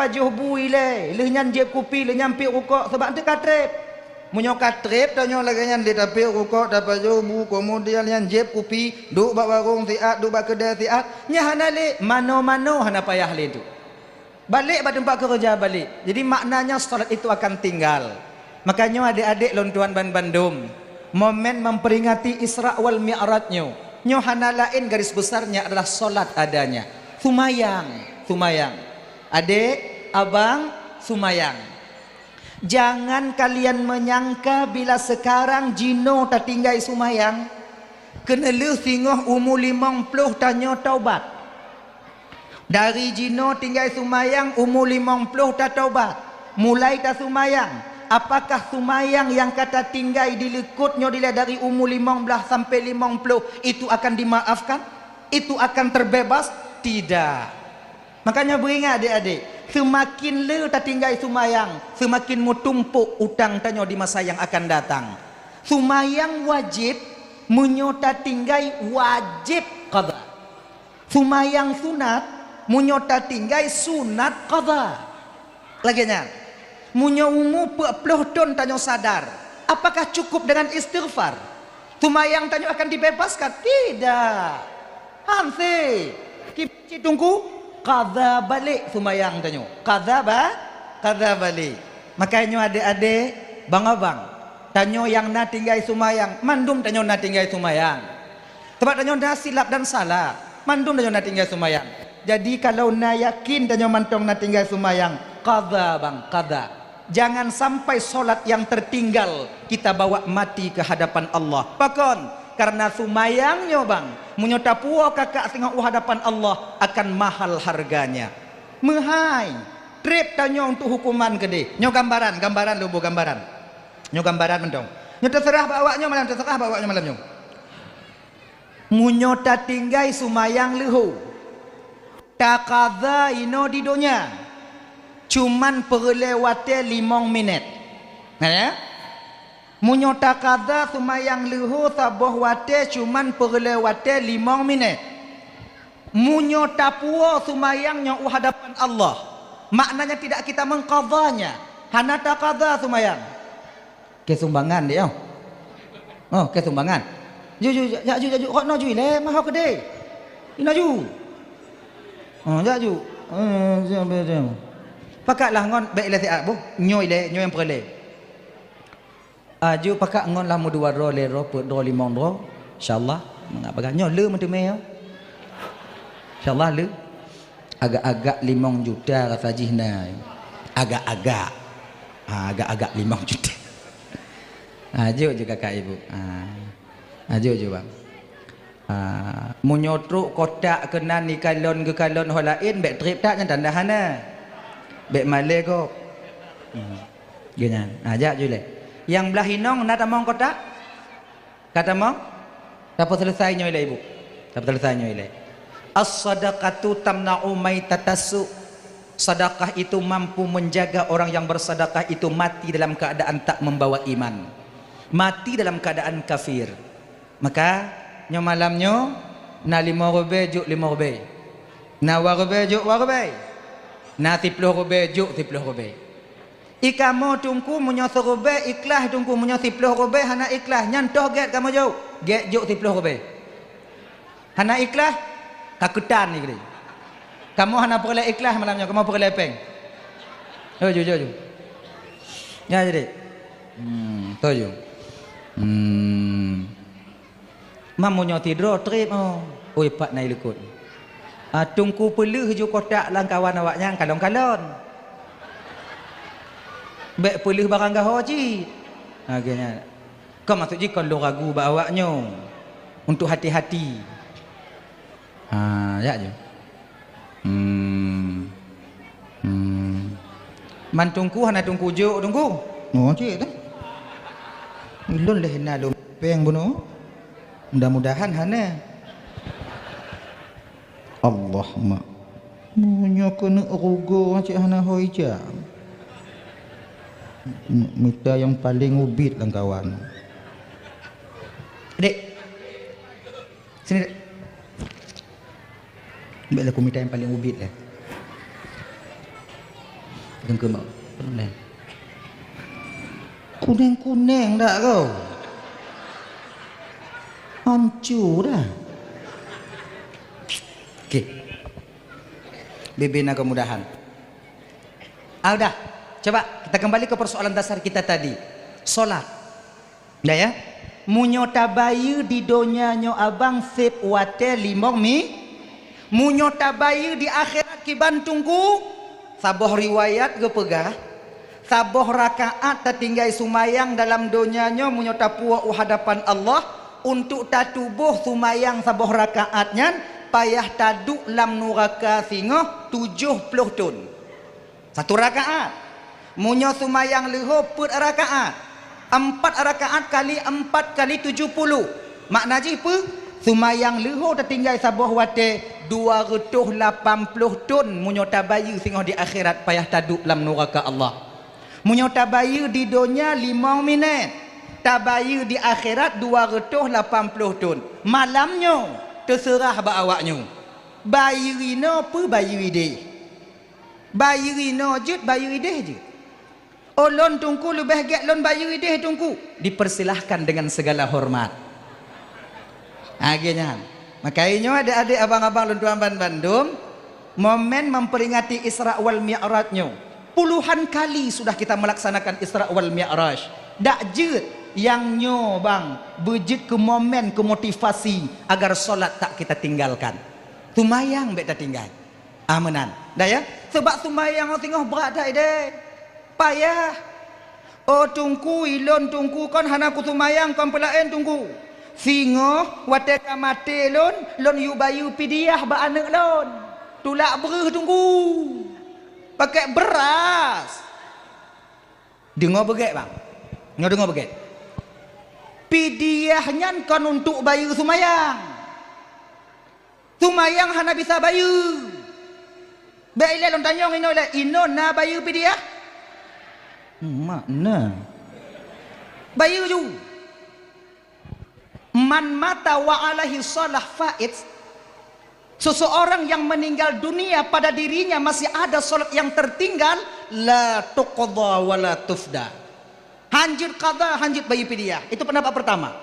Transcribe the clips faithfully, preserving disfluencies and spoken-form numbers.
Pajoh bu ilée, lheueh nyan jieb kupi, lheueh nyan piep rukok, sabab teuka treb. Meunyoe ka treb tanyoe lagée nyan, lé tapiep rukok, tapajoh bu, keumudian nyan jieb kupi, duek bak warong siat, duek bak keudée siat, nyan hana lé, manoe-manoe hana payah lé tu. Balek bak teumpat keureuja balek. Jadi maknanya salat itu akan tinggal. Makanya adek-adek lôn tuan ban bandum, momen memperingati Isra wal Mi'raj nyoe, nyoe hana laén garis besarnya adalah salat adanya. Sumayang, sumayang. Adek, abang, sumayang. Jangan kalian menyangka bila sekarang jinoe tatinggai sumayang, keuneulheueh singoh umu limong ploh tanyoe taubat. Dari jinoe tinggai sumayang umu limong ploh tatobat, mulai tasumayang. Apakah sumayang nyang ka tatinggai di likot nyoe dilée dari umu limong blaih sampai limong ploh itu akan dimaafkan? Itu akan terbebas? Tidak. Makanya beuingat adik-adik, seumakin le tatinggai sumayang, seumakin meutumpok utang tanyoe di masa nyang akan datang. Sumayang wajéb, meunyoe tatinggai wajéb qadha. Sumayang sunat, meunyoe tatinggai sunat qadha. Lagée nyan, meunyoe umu peuet ploh thon tanyoe sadar, apakah cukup dengan istighfar? Sumayang tanyoe akan dibebaskan? Tidak. Hanse. Kiban cit Teungku, qadha balek sumayang tanyoe. Qadha ba-, qadha balek. Makajih nyoe adek-adek, bang-abang, tanyoe nyang na tinggai sumayang, mandum tanyoe na tinggai sumayang. Sabab tanyoe na silap dan salah, mandum tanyoe na tinggai sumayang. Jadi kalau na yakin tanyoe mantong na tinggai sumayang, qadha bang, qadha. Jangan sampai solat yang tertinggal kita bawa mati ke hadapan Allah. Pakon? Karena sumayang nyoe bang, meunyoe tapuwoe kakak singoh u hadapan Allah akan mahal harganya. Meuhai, treb tanyoe untuk hukuman keudeh. Nyoe gambaran, gambaran lôn boh gambaran. Nyoe gambaran mantong. Nyoe teuseurah bak awak nyoe malam, teuseurah bak awak nyoe malam nyoe. Meunyoe tatinggai sumayang leuho, taqadha inoe di donya, cuman peureulée watée limong minét. Na ya? Meunyoe taqadha sumayang leuho saboh watée cuman peureulée watée limong minét. Meunyoe tapuwoe sumayang nyoe u hadapan Allah, maknanya tidak kita mengqadhanya, hana taqadha sumayang. Keu sumbangan deh, oh. Oh, keu sumbangan. Ju, ju, jak ju, jak ju. Rot noe ju ilée, maho keudeh. Inoe ju. Oh, jak ju. Eh, siap, siap, siap. Pakatlah ngon bék ilée siat boh. Nyoe ilée, nyoe nyang peureulée. Ah, ju pakat ngon lah meudua droe, lhée droe, peuet droe, limong droe. Insya Allah, mangat bagah nyoe le meuteumé, ya. Insya Allah le. Agak-agak limong juta rasa jih na. Agak-agak. Ha, agak-agak limong juta. Ha, jok je kakak ibu. Ha. Ha, jok je bang. Ha, meunyoe trok kotak keunan ikalon geukalon ho laén, bék treb that nyan tanda hana. Bék malée gob. Hmm. Geuh nyan. Ha, jak ju lé. Nyang blah inong na tamong kotak? Ka tamong? Tapeuseuleusoe nyoe lé ibu. Tapeuseuleusoe nyoe lé. As-sadaqatu tamna'u maitatassu. Sedekah itu mampu menjaga orang yang bersedekah itu mati dalam keadaan tak membawa iman. Mati dalam keadaan kafir. Maka, nyoe malam nyoe, na limong rubée jok limong rubée. Na dua rubée jok dua rubée. Na siploh rubée jok siploh rubée. I kamoe Teungku meunyoe sirubée ikhlaih Teungku, meunyoe siploh rubée hana ikhlaih, nyan toh gét kamoe jok, gét jok siploh rubée. Hana ikhlaih, ka keutan ié keudeh. Kamoe hana peureulée ikhlaih malam nyoe, kamoe peureulée péng. Jok ju, jok ju. Ya jadi. Hmm, toh ju. Hmm. Mam meunyoe sidroe treb, oh. Oi, pat na ilikot. Ah, Teungku peuleueh ju kotak lam kawan awak nyan kalon-kalon. Bék peuleueh barang gaho cit. Ha, geuh nyan. Kon maksud jih kon lôn ragu bak awak nyoe. Untuk hati-hati. Ha, jak ju. Hmm. Hmm. Man Teungku hana Teungku jok Teungku? Oh, cit dah. Ulôn lé hina lôn péng bunoe. Mudah-mudahan hana. Allah mak. Meunyoe keuneuk rugoe cit hana ho ija. Mita nyang paleng ubit lam kawan. Dek. Sini, Dek. Ambil lah kumita nyang paleng ubit lah. Kuneng-kuneng dak kau? Hancur dah. Oke. Bibina kemudahan. Ah, udah. Coba kita kembali ke persoalan dasar kita tadi. Solat. Dah ya? Meunyoe tabayeue di donya nyoe abang seb watée limong mi, meunyoe tabayeue di akhirat kiban teungku, saboh riwayat geupeugah, saboh rakaat tatinggai sumayang dalam donya nyoe meunyoe tapuwoe u hadapan Allah, untuk tatuboh sumayang saboh rakaat nyan payah taduek lam nuraka singoh tujoh ploh thon. Satu rakaat. Meunyoe sumayang leuho peuet rakaat, empat rakaat kali empat kali tujoh puluh. Makna jih peue? Sumayang leuho tatinggai saboh watée dua reutôh lapan ploh thon meunyoe tabayeue singoh di akhirat payah taduek lam nuraka Allah. Meunyoe tabayeue di donya limong minét, tabayeue di akhirat dua reutôh lapan ploh thon. Malam nyoe teuseurah bak awak nyoe. Bayeue inoe peue bayeue ideh? Bayeue inoe jeuet, bayeue ideh jeuet. Oh, lôn teungku leubeh gét lôn bayeue ideh teungku. Dipersilahkan dengan segala hormat. Lagée nyan. Maka nyoe adek-adek abang-abang lôn tuan ban bandum, momen memperingati Isra wal Mi'raj nyoe. Puluhan kali sudah kita melaksanakan Isra wal Mi'raj. Dak jeuet nyang nyoe bang beujeuet keu momen, keu motivasi agar solat tak kita tinggalkan. Sumayang bék tatinggai. Ah, meunan. Dah ya? Sebab sumayang singoh brat that ideh. Payah. Oh, teungku, ilôn teungku kon hana kusumayang kon peulaén teungku. Singoh watée ka maté lôn, lôn yue bayeue pidiah bak aneuëk lôn. Tulak breuh teungku. Pakai beras. Deungoe beugét bang. Nyoe deungoe beugét. Pidiah nyan kon untuk bayeue sumayang. Sumayang hana bisa bayeue. Bék ilée lôn tanyong inoe ilée, inoe na bayeue pidiah? Mak na. Bayeue ju. Man mata wa alaihi shalah fait. Seseorang yang meninggal dunia pada dirinya masih ada salat yang tertinggal, la tuqda wa la tufda. Hanjeuet qada, hanjeuet bayeue pidiah. Itu pendapat pertama.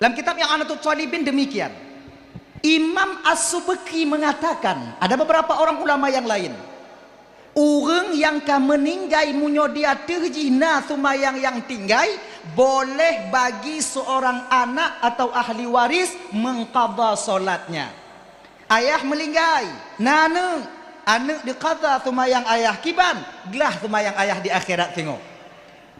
Lam kitab I'anatut Thalibin demikian. Imam As-Subki mengatakan, ada beberapa orang ulama yang lain, ureuëng nyang ka meuninggai meunyoe di ateueh jih na sumayang nyang tinggai, boleh bagi seorang anak atau ahli waris mengqadha solatnya. Ayah meuninggai, na aneuëk, aneuëk diqadha sumayang ayah kiban, glah sumayang ayah di akhirat singoh.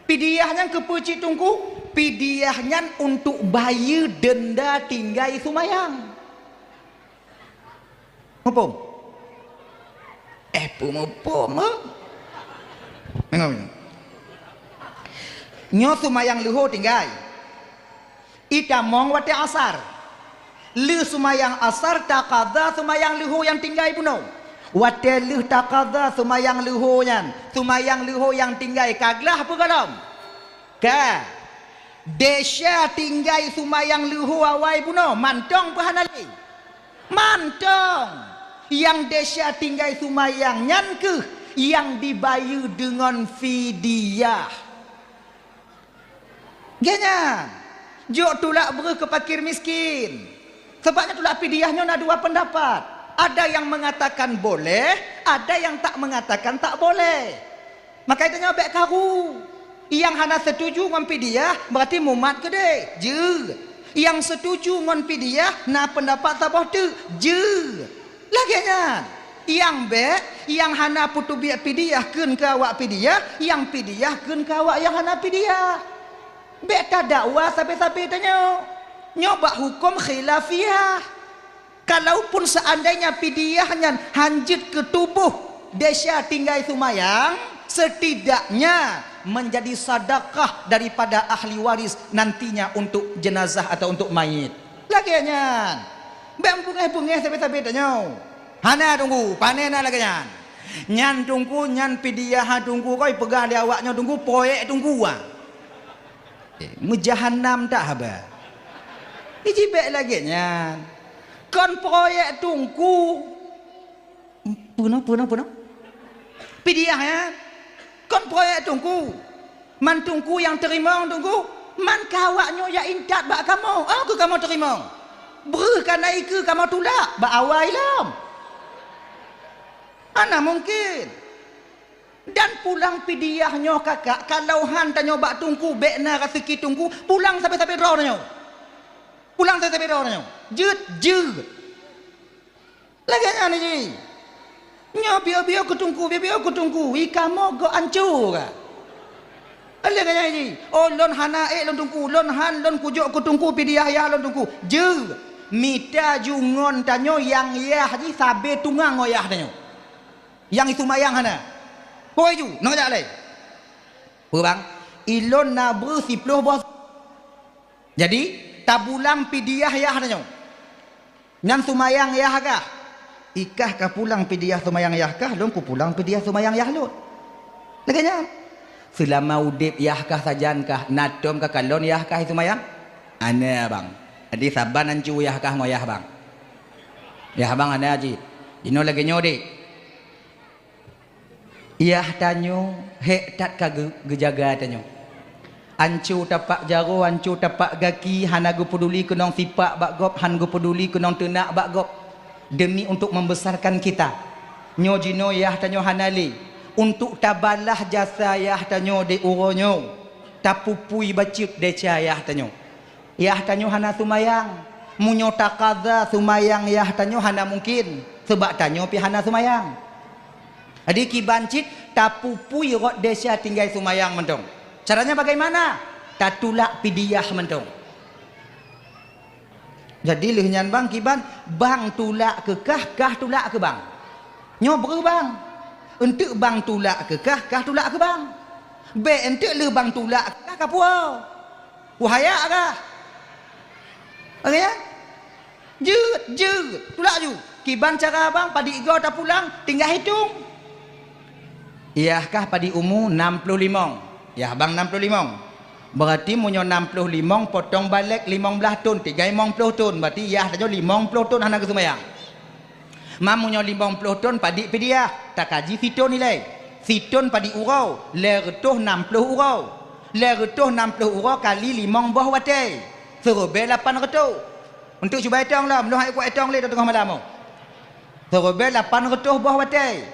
Pidiah nyan keupeue cit teungku? Pidiah nyan untuk bayeue denda tinggai sumayang. Muphom? Eh, peue muphom, eh? Deungoe nyoe. Nyoe sumayang leuho tinggai. Itamong watée asar. Lheueh sumayang asar taqadha sumayang leuho nyang tinggai bunoe. Watée lheueh taqadha sumayang leuho nyan, sumayang leuho nyang tinggai ka glah peue gohlom? Ka. Desya tinggai sumayang leuho awai bunoe, mantong peue hana lé? Mantong. Nyang desya tinggai sumayang nyan kheueh nyang dibayeue deungon fidyah. Geuh nyan, jok tulak breuh keu fakir miskin. Sebab nyan tulak fidyah nyoe na dua pendapat. Ada yang mengatakan boleh, ada yang tak mengatakan tak boleh. Maka itu nyoe bék karu. Nyang hana setuju ngon fidyah, berarti mumat keudeh. Jeuet. Nyang setuju ngon fidyah, na pendapat saboh teuk. Jeuet. Lagée nyan, nyang bék, nyang hana peutubiet fidyah kheun keu awak fidyah, nyang fidyah kheun keu awak nyang hana fidyah. Bék tadakwa sabe-sabe tanyoe. Nyoe bak huköm khilafiyah. Kalaupun seandainya fidyah nyan hanjeuet keu tuboh desya tinggai sumayang, setidaknya menjadi sedekah daripada ahli waris nantinya untuk jenazah atau untuk mayit. Lagée nyan. Bék beungéh-beungéh sabe-sabe tanyoe. Hana teungku, pane na lagée nyan. Nyan teungku, nyan fidyah teungku, koi peugah lé awak nyoe teungku, proyek teungku ah. Eh, meujahanam that haba. Iji bék lagée nyan. Kon proyek teungku. Peunoh, peunoh, peunoh. Pidiah nyan kon proyek Teungku. Man Teungku nyang teurimong Teungku, man ka awaknyoe jak intat bak kamoe. Oh, keu kamoe teurimong. Breuh ka na ikeue kamoe tulak bak awai lom. Hana mungken. Dan pulang pidiah nyoe kakak, kalau han tanyoe bak Teungku, bék na raseuki Teungku, pulang sabe-sabe droe tanyoe. Pulang sabe-sabe droe tanyoe. Jeuet, jeuet. Lagée nyan jih. Nyoe piôh-piôh keu Teungku, piôh-piôh keu Teungku, i kamoe gok anco ka. Lagée nyan jih. Oh, lôn hana ék lôn Teungku, lôn han lôn kujok keu Teungku pidiah yah lôn Teungku. Jeuet. Mita ju ngon tanyoe nyang yah jih sabe tungang ngon yah tanyoe. Nyang iseumayang hana. Poi ju, nang jak lé. Peue bang? Ilôn na breuh siploh boh. Jadi, tabulang pidiah yah tanyoe. Nyan seumayang yah kah? Ikah ka pulang pidiah seumayang yah kah, lôn kupulang pidiah seumayang yah lôn. Lagée nyan. Seulama udeb yah kah sajan kah, na tom ka kalon yah kah seumayang? Hana bang. Jadi saban ancu yah kah ngon yah bang. Yah bang hana cit. Jinoe lagée nyoe deh. Yah tanyoe hék that ka geu-, geujaga tanyoe. Anco tapak jaroe, anco tapak gaki, hana geupeuduli keunong sipak bak gob, han geupeuduli keunong teunak bak gob, demi untuk membesarkan kita. Nyoe jinoe yah tanyoe hana lé. Untuk tabalah jasa yah tanyoe di uroe nyoe, tapupui bacut desya yah tanyoe. Yah tanyoe hana seumayang. Meunyoe takaza seumayang yah tanyoe hana mungken, seubab tanyoe pih hana seumayang. Jadi kiban cit tapupui rot desya tinggai seumayang mantong. Caranya bagaimana? Tatulak pidiah mantong. Jadi lheueh nyan bang kiban, bang tulak keu kah, kah tulak keu bang. Nyoe breuh bang. Enteuk bang tulak keu kah, kah tulak keu bang. Bék enteuk lheueh bang tulak keu kah kapuwoe. Wahaya kah? Oke ya? Jeuet, jeuet. Tulak ju. Kiban cara bang, padit goe tapulang, tinggai hitong. Yah kah padit umu nam ploh limong. Yah bang nam ploh limong. Berarti meunyoe nam ploh limong potong balek limong blaih thon, tinggai limong ploh thon. Berarti yah tanyoe limong ploh thon hana geuseumayang. Meunyoe limong ploh thon padit pidiah, takaji sithon ilée. Sithon padit uroe, lhée reutôh nam ploh uroe. Lhée reutôh nam ploh uroe kali limong boh watée. Siribée lapan reutôh. Untuk cuba itong lom, lôn hana kuat itong lé teungoh malam nyoe. Siribée lapan reutôh boh watée.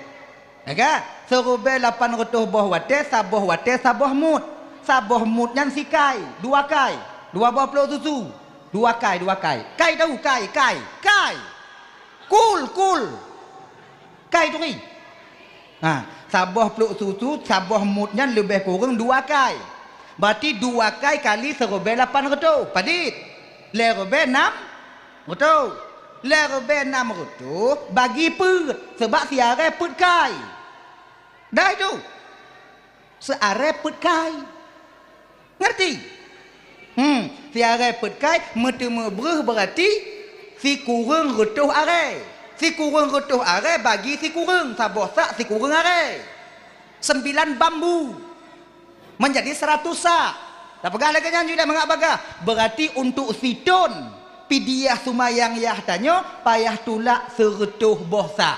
Ya kan? Siribée lapan reutôh boh watée, saboh watée saboh mut. Saboh mut nyan sikai, dua kai, dua boh plôk susu. Dua kai, dua kai. Kai tahu, kai, kai, kai. Kul, kul. Kai turi. Ha, saboh plôk susu, saboh mut nyan leubeh kureueng dua kai. Berarti dua kai kali siribée lapan reutôh. Padit? Lhée ribée nam reutôh. Lhée ribée nam reutôh bagi peuet, seubab siarée peuet kai. Dai tu. Siarée peuet kai. Ngerti? Hmm, siarée peuet kai meuteumé breuh berarti sikureueng reutôh arée. Sikureueng reutôh arée bagi sikureueng, saboh sak sikureueng arée. Sembilan bambu. Menjadi seratus sak. Tapeugah lagée nyan ju dah mangat bagah. Berarti untuk sithon pidiah seumayang yah tanyoe payah tulak seureutôh boh sak.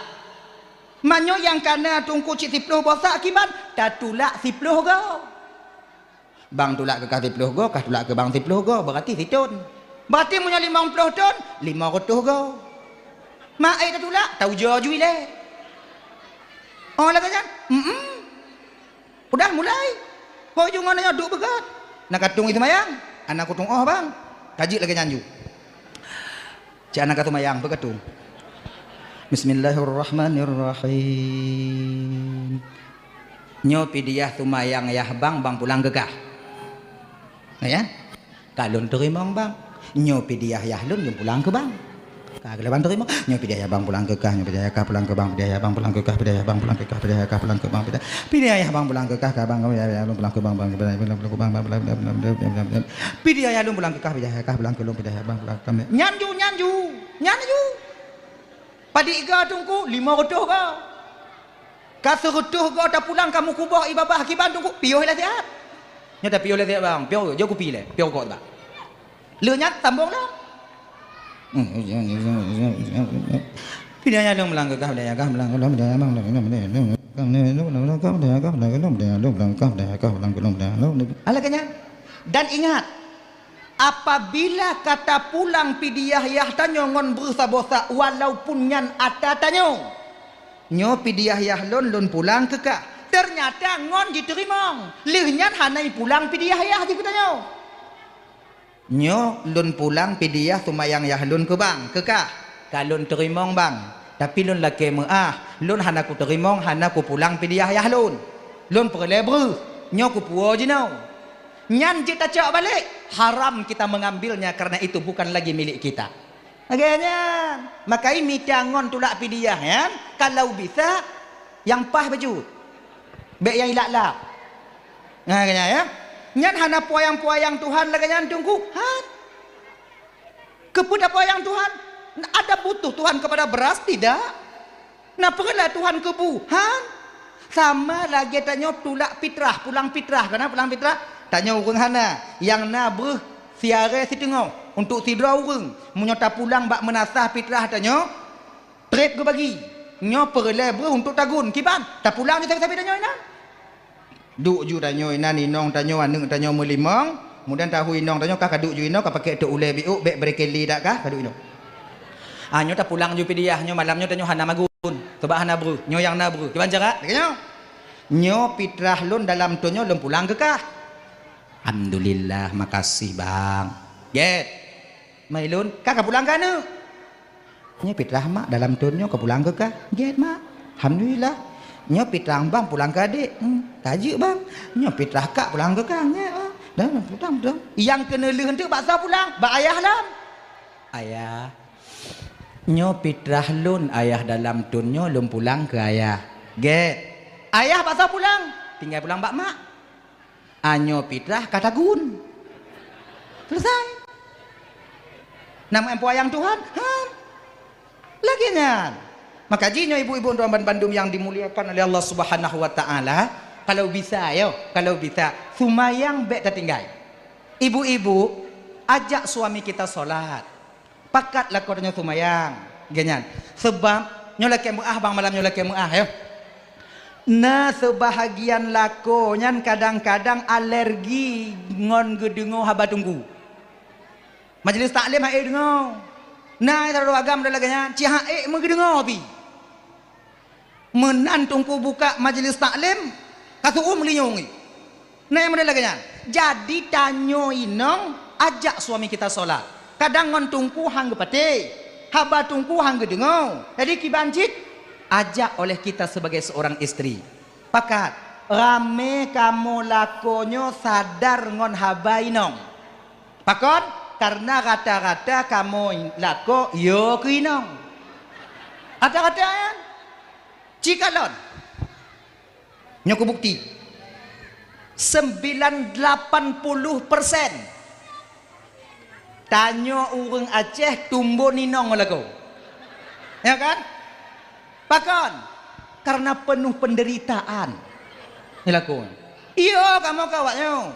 Meunyoe nyang kana teungku cit siploh boh sak kiban, tatulak siploh goe. Bang tulak keu kah siploh goe, kah tulak keu bang siploh goe, berarti sithon. Berarti meunyoe limong ploh thon, limong reutôh goe. Mak ai tatulak, taujoe ju ilée. Oh, lagée nyan? Mm-mm. Udah mulai. Pokok ju ngon nyoe duek beugot. Na ka tueng seumayang, hana kutueng oh, bang. Ka jeuet lagée nyan ju. Cit hana ka seumayang, peu ka tueng. Bismillahirrahmanirrahim. Nyoe pidiah seumayang yah bang, bang pulang keu kah. Ya? Ka lôn teurimong bang. Nyoe pidiah yah lôn, lôn pulang keu bang. Ka lheueh bang teurimong. Nyoe pidiah yah bang pulang keu kah, nyoe pidiah yah kah pulang keu bang, pidiah yah bang pulang keu kah, pidiah yah bang pulang keu kah, pidiah yah kah pulang keu bang, pidiah, pidiah yah bang pulang keu kah, ka bang, pidiah yah lôn pulang keu bang, bang, pidiah yah lôn pulang keu bang, bang, bang, bang, bang, bang, bang, bang. Pidiah yah lôn pulang keu kah, pidiah yah kah pulang keu lôn, pidiah yah bang pulang keu kah. Nyan ju, nyan ju, nyan ju. Padit goe teungku, limong reutôh goe. Ka seureutôh goe tapulang ka meukuboh i babah kiban teungku, piôh lé siat. Nyoe tapiôh lé siat bang, piôh, jok kupi lé, piôh goe bang. Lheueh nyan sambông lom. Pidiah yah lôn pulang keu kah, pidiah yah kah pulang keu lôn, pidiah yah bang pulang keu lôn, pidiah yah bang pulang keu lôn. Alah, kan nyan. Dan ingat, apabila ka tapulang pidiah yah tanyoe ngon breuh saboh sa, walaupun nyan ata tanyoe, "Nyoe pidiah yah lôn, lôn pulang keu kah." Teunyata ngon jiteurimong, lheueh nyan hana jipulang pidiah yah jih keu tanyoe. "Nyoe lôn pulang pidiah seumayang yah lôn keu bang, keu kah." "Ka lôn teurimong, bang, tapi lôn lakée meuáh, lôn hana kuteurimong, hana kupulang pidiah yah lôn. Lôn peureulée breuh, nyoe kupuwoe jinoe." Nyan jeuet tacok balek, haram kita mengambilnya, karena itu bukan lagi milik kita. Lagée nyan, makai mita ngon tulak pidiah nyan, kalau bisa, nyang paih bacut. Bék nyang ilap-lap. Nah, lagée nyan, ya. Nyan hana peuyang-peuyang Tuhan lagée nyan, Teungku? Han. Keupeue tapeuyang Tuhan? Ada butuh Tuhan kepada beras? Tidak. Na peureulée Tuhan keu bu? Han. Sama lagée tanyoe tulak pitrah, pulang pitrah. Kana pulang pitrah? Tanyoe ureuëng hana, nyang na breuh siarée siteungoh untuk sidroe ureuëng. Meunyoe tapulang bak meunasah pitrah tanyoe, treb geubagi. Nyoe peureulée breuh untuk tagun. Kiban? Tapulang ju sabe-sabe tanyoe inan. Duek ju tanyoe inan, inong tanyoe, aneuëk tanyoe meulimong, mudan tahu inong tanyoe kah kaduek ju inoe, kapakée tôk ulée biôk, bék brekeli dak kah kaduek inoe. Ah, nyoe tapulang ju pidiah, nyoe malam nyoe tanyoe hana magun, sabab hana breuh, nyoe nyang na breuh. Kiban cara? Lagée nyoe. "Nyoe pitrah lôn dalam thon nyoe lôn pulang keu kah." "Alhamdulillah, makasih, Bang." Gét. "Mai lôn, kah kapulang keu aneuëk?" "Nyoe pitrah mak dalam thon nyoe kapulang keu kah." "Gét, Mak." "Alhamdulillah." "Nyoe pitrah bang pulang keu adék." "Hmm, ka jeuet, Bang." "Nyoe pitrah kak pulang keu kah." "Gét, Bang." "Dah, dah, dah, dah." "Nyang keuneulheueh teuk bak soe pulang?" "Bak ayah lom." "Ayah, nyoe pitrah lôn ayah dalam thon nyoe lôn pulang keu ayah." "Gét." "Ayah bak soe pulang?" "Tinggai pulang bak mak." "Nyoe pitrah ka tagun." Selesai. Nama meupeuyang Tuhan? Han. Lagée nyan. Maka jih nyoe ibu-ibu dan bandum yang dimuliakan oleh Allah Subhanahu wa Taala, kalau bisa, yo, kalau bisa, seumayang bék tatinggai. Ibu-ibu, ajak suami kita sholat. Pakat lakoe tanyoe seumayang, gét nyan. Sabab nyoe lakée meuáh, bang, malam nyoe lakée meuáh, yo. Na seubahagian lakoe nyan kadang-kadang alergi ngon geudeungoe haba teungku. Majlis taklim han ék deungoe. Na sidroe agam lagée nyan, cit han ék meugeudeungoe pih. Meunan teungku buka majlis taklim, ka seuuem linyueng. Nah, nyang model lagée nyan. Jadi, tanyoe inong ajak suami kita sholat. Kadang ngon teungku han geupatéh, haba teungku han geudeungoe. Jadi, kiban cit ajak oleh kita sebagai seorang istri. Pakat, ramé kamoe lakoe nyoe sadar ngon haba inong. Pakon? Karena rata-rata kamoe lakoe yo keu inong. Rata-rata nyan. Cikalon. Nyoe kubukti. Sembilan lapan puluh persen tanyoe ureuëng Aceh tumbon inong lakoe. Ya kan? Pakon? Karena penuh penderitaan. Ni lakoe. Iyo, kamoe keu awak nyoe.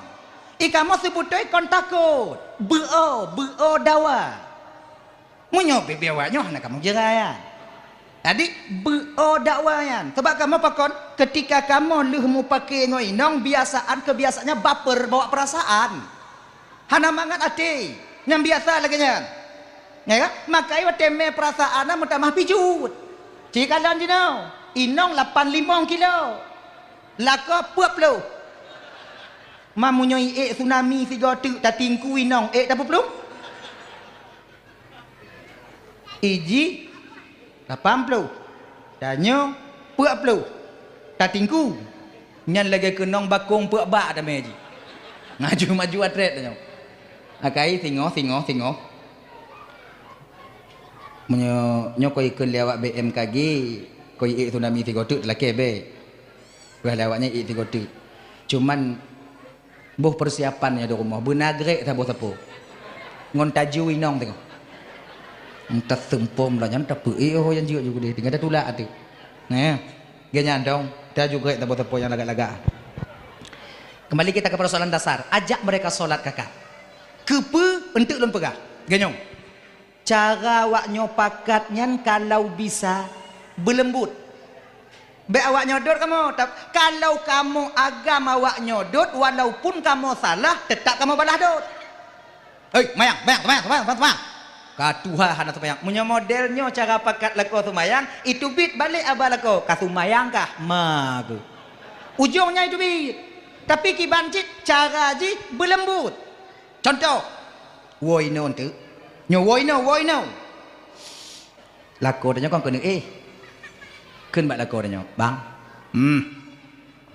I kamoe seubeutôi kon takot. Beuo, beuo dawa. Meunyoe bibia awak nyoe hana kamoe jeurai nyan. Jadi, beuo dakwa nyan. Sabab kamoe pakon, ketika kamoe lheueh mupake ngon inong, biasaan keubiasaannya baper, bawa perasaan. Hana mangat até. Nyang biasa lagée nyan. Ya kan? Makai watée mé perasaan na meutamah pijut. Cikalon jinoe, inong lapan limong kilo. Lakoe peuet ploh. Ma meunyoe iék tsunami sigoe teuk tatingku inong ék tapeuplong? Iji lapan ploh, tanyoe peuet ploh, tatingku. Nyan lagée keunong bakong peuet bak tamé jih. Maju-maju atrét tanyoe. Akai singoh, singoh, singoh. Meunyoe nyoe koi ikheun lé awak B M K G, koi ék tsunami sigoe teuk teulakée bée. Wah lé awak nyan ék sigoe teuk. Cuman Boh peusiapan nyoe di rumoh, beuna grek saboh sapo. Ngon taju inong teungoh. Entah seumpom lah nyan, tapi eh, oh, nyang jeuet ju keudeh, tinggai tatulak ateueh. Nah, geuh nyan dong, taju grek saboh sapo nyang lagak-lagak. Kembali kita ke persoalan dasar, ajak mereka sholat kakak. Keupeue enteuk lôn peugah? Geuh nyoe. Cara awak nyoe pakat nyan kalau bisa beuleumbut. Bék awak nyoe dot kamoe, tap-, kalau kamoe agam awak nyoe dot, walaupun kamoe salah, teutap kamoe balah dot. "Hei, mayang, mayang, mayang, mayang, mayang, mayang." Ka tuha hana seumayang. Meunyoe model nyoe cara pakat lakoe seumayang, iteubiet balek aba lakoe, ka seumayang kah? Ma ku. Ujong nyan iteubiet. Tapi kiban cit cara jih beuleumbot. Contoh, woe inoe eunteuk. Nyoe woe inoe, woe inoe. Lakoe tanyoe kon keuneuk éh. Kheun bak lakoe tanyoe, "Bang, hmm,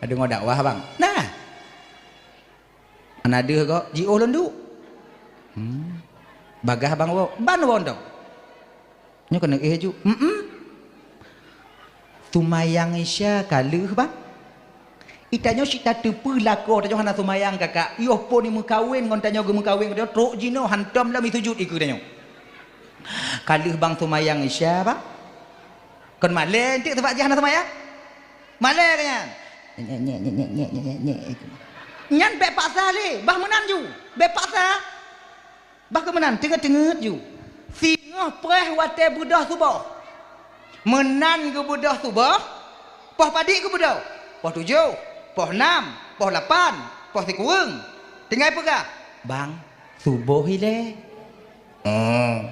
ka deungoe dakwah, Bang?" "Nah." "Hana deuh gob?" "Jiôh lôn duek." "Hmm. Bagaih Bang woe?" "Ban woe dong." "Nyoe keuneuk éh ju." "Mm-mm." "Seumayang Isya ka lheueh, Bang." Itanyoe cit tateupeue lakoe tanyoe hana seumayang, kakak. Yoh phon imeukawen ngon tanyoe geumeukawen, tanyoe trok jinoe hantom lom isujut ikeue tanyoe. "Ka lheueh Bang seumayang Isya, Bang." Kon malée eunteuk sabab jih hana seumayang? Malée keu nyan. Nyek, nyek, nyek. Nyan bék paksa lé, bah meunan ju. Bék paksa. Bah keu meunan, teungeut-teungeut ju. Singoh preh watée beudôh suboh. Meunan geubeudôh suboh, poh padit geubeudôh. Poh tujoh, poh nam, poh lapan, poh sikureueng. Tinggai peugah, "Bang, suboh ilée." Oh.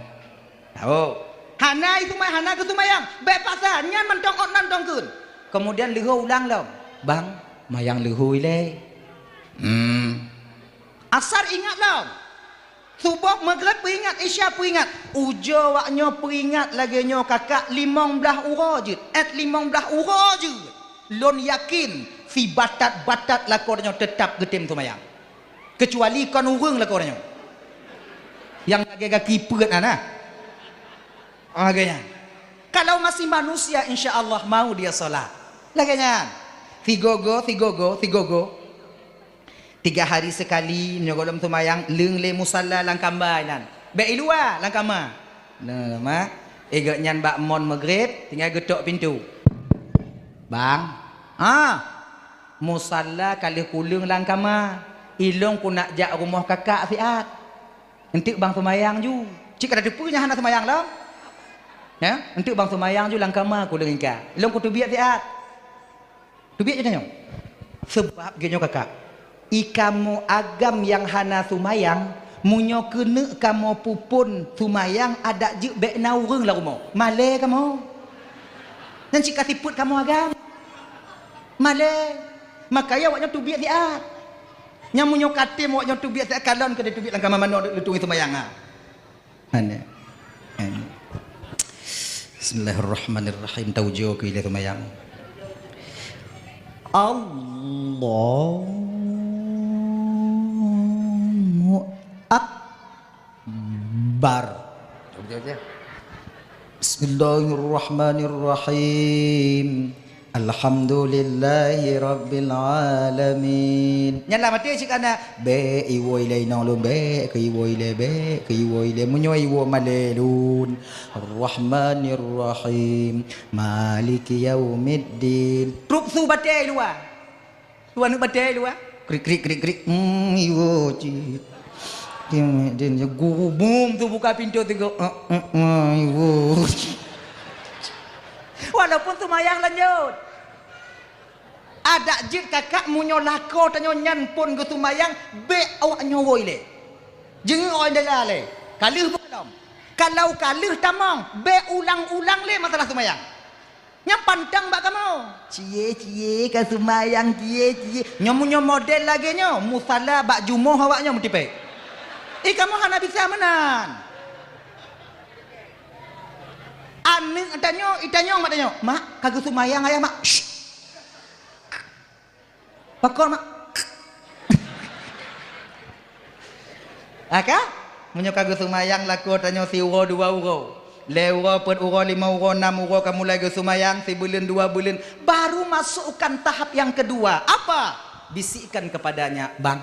Tahu. Hana iseumayang, hana geuseumayang. Bék paksa, nyan mantong ot nan tong kheun. Kemudian leuhô ulang lom. "Bang, mayang leuhô ilée." Hmm. Asar ingat lom. Suboh, Maghrib peuingat, Isya peuingat. Ujoe awak nyoe peuingat lagée nyoe, kakak, limong blaih uroe jeuet. Ét limong blaih uroe jeuet. Lôn yakin, sibatat-batat lakoe tanyoe teutap geutem seumayang. Keucuali kon ureuëng lakoe tanyoe. Nyang lagée gaki peuet na, na. Lagée nyan. Kalau masih manusia, insya Allah mau dia salat. Lagée nyan. Sigogo, sigogo, sigogo. Tiga hari sekali, nyoe gohlom seumayang, leueng lé musalla lam kama inan. Bék i luwa, lam kama. Nah, mak. Eh, gobnyan bak mon Maghrib, tinggai geutok pintoe. "Bang, ah, musalla ka lheueh kuleueng lam kama. Ilôn kunak jak rumoh kakak siat. Eunteuk Bang seumayang ju." Cit ka tateupeue nyan hana seumayang lom. Ya, "Eunteuk Bang seumayang ju lam kama kuleueng ingka. Ilôn kuteubiet siat." Teubiet geutanyoe. Sabab geutanyoe kakak, i kamoe agam nyang hana seumayang, meunyoe keuneuk kamoe peuphon seumayang, adak jeuet bék na ureuëng lam rumoh. Malée kamoe. Nyan cit ka sifeuet kamoe agam. Malée. Makajih awaknyoe teubiet siat. Nyang meunyoe katem awaknyoe teubiet siat, kalon keu teubiet lam kama manoe leutueng seumayang, ha. Hana. Hana. Bismillahirrahmanirrahim. Taujoe keu ilée seumayang. Allahu Akbar. Bismillahirrahmanirrahim. Alhamdulillahi rabbil alamin. Nyan lah maté cit kana. Bék iwoe ilée inong lôn, bék keu iwoe ilée, bék keu iwoe ilée. Meunyoe iwoe malée lôn. Arrahmanirrahim. Maliki yaumiddin. Trup su batée luwa. Luwa neuk batée luwa. Krik, krik, krik, krik. Hmm, iwoe cit. Dia, dia, dia gubum tu buka pintu tu. Eh, eh, eh, iwoe. Walaupun seumayang lanjut. Adak jeuet kakak meunyoe lakoe tanyoe nyan phon geuseumayang, bék awaknyoe woe ilée. Jeungeuk awaknyoe dala lé. Ka lheueh beukalon. Kalau ka lheueh tamong, bék ulang-ulang lé masalah seumayang. Nyang pantang bak kamoe. Cie, cie, ka seumayang, cie, cie. Nyoe meunyoe model lagée nyoe, musala bak jumoh awaknyoe meutipék. Eh, kamoe hana bisa meunan. Aneuëk tanyoe, itanyong mak tanyoe, "Mak, ka geuseumayang ayah, Mak?" Pakon, Mak? Aka? Meunyoe ka geuseumayang lakoe tanyoe siuroe dua uroe, lhée uroe, peuet uroe, limong uroe, nam uroe ka mulai geuseumayang, sibuleuen dua buleuen, baru masukkan tahap yang kedua. Apa? Bisikkan kepadanya, "Bang,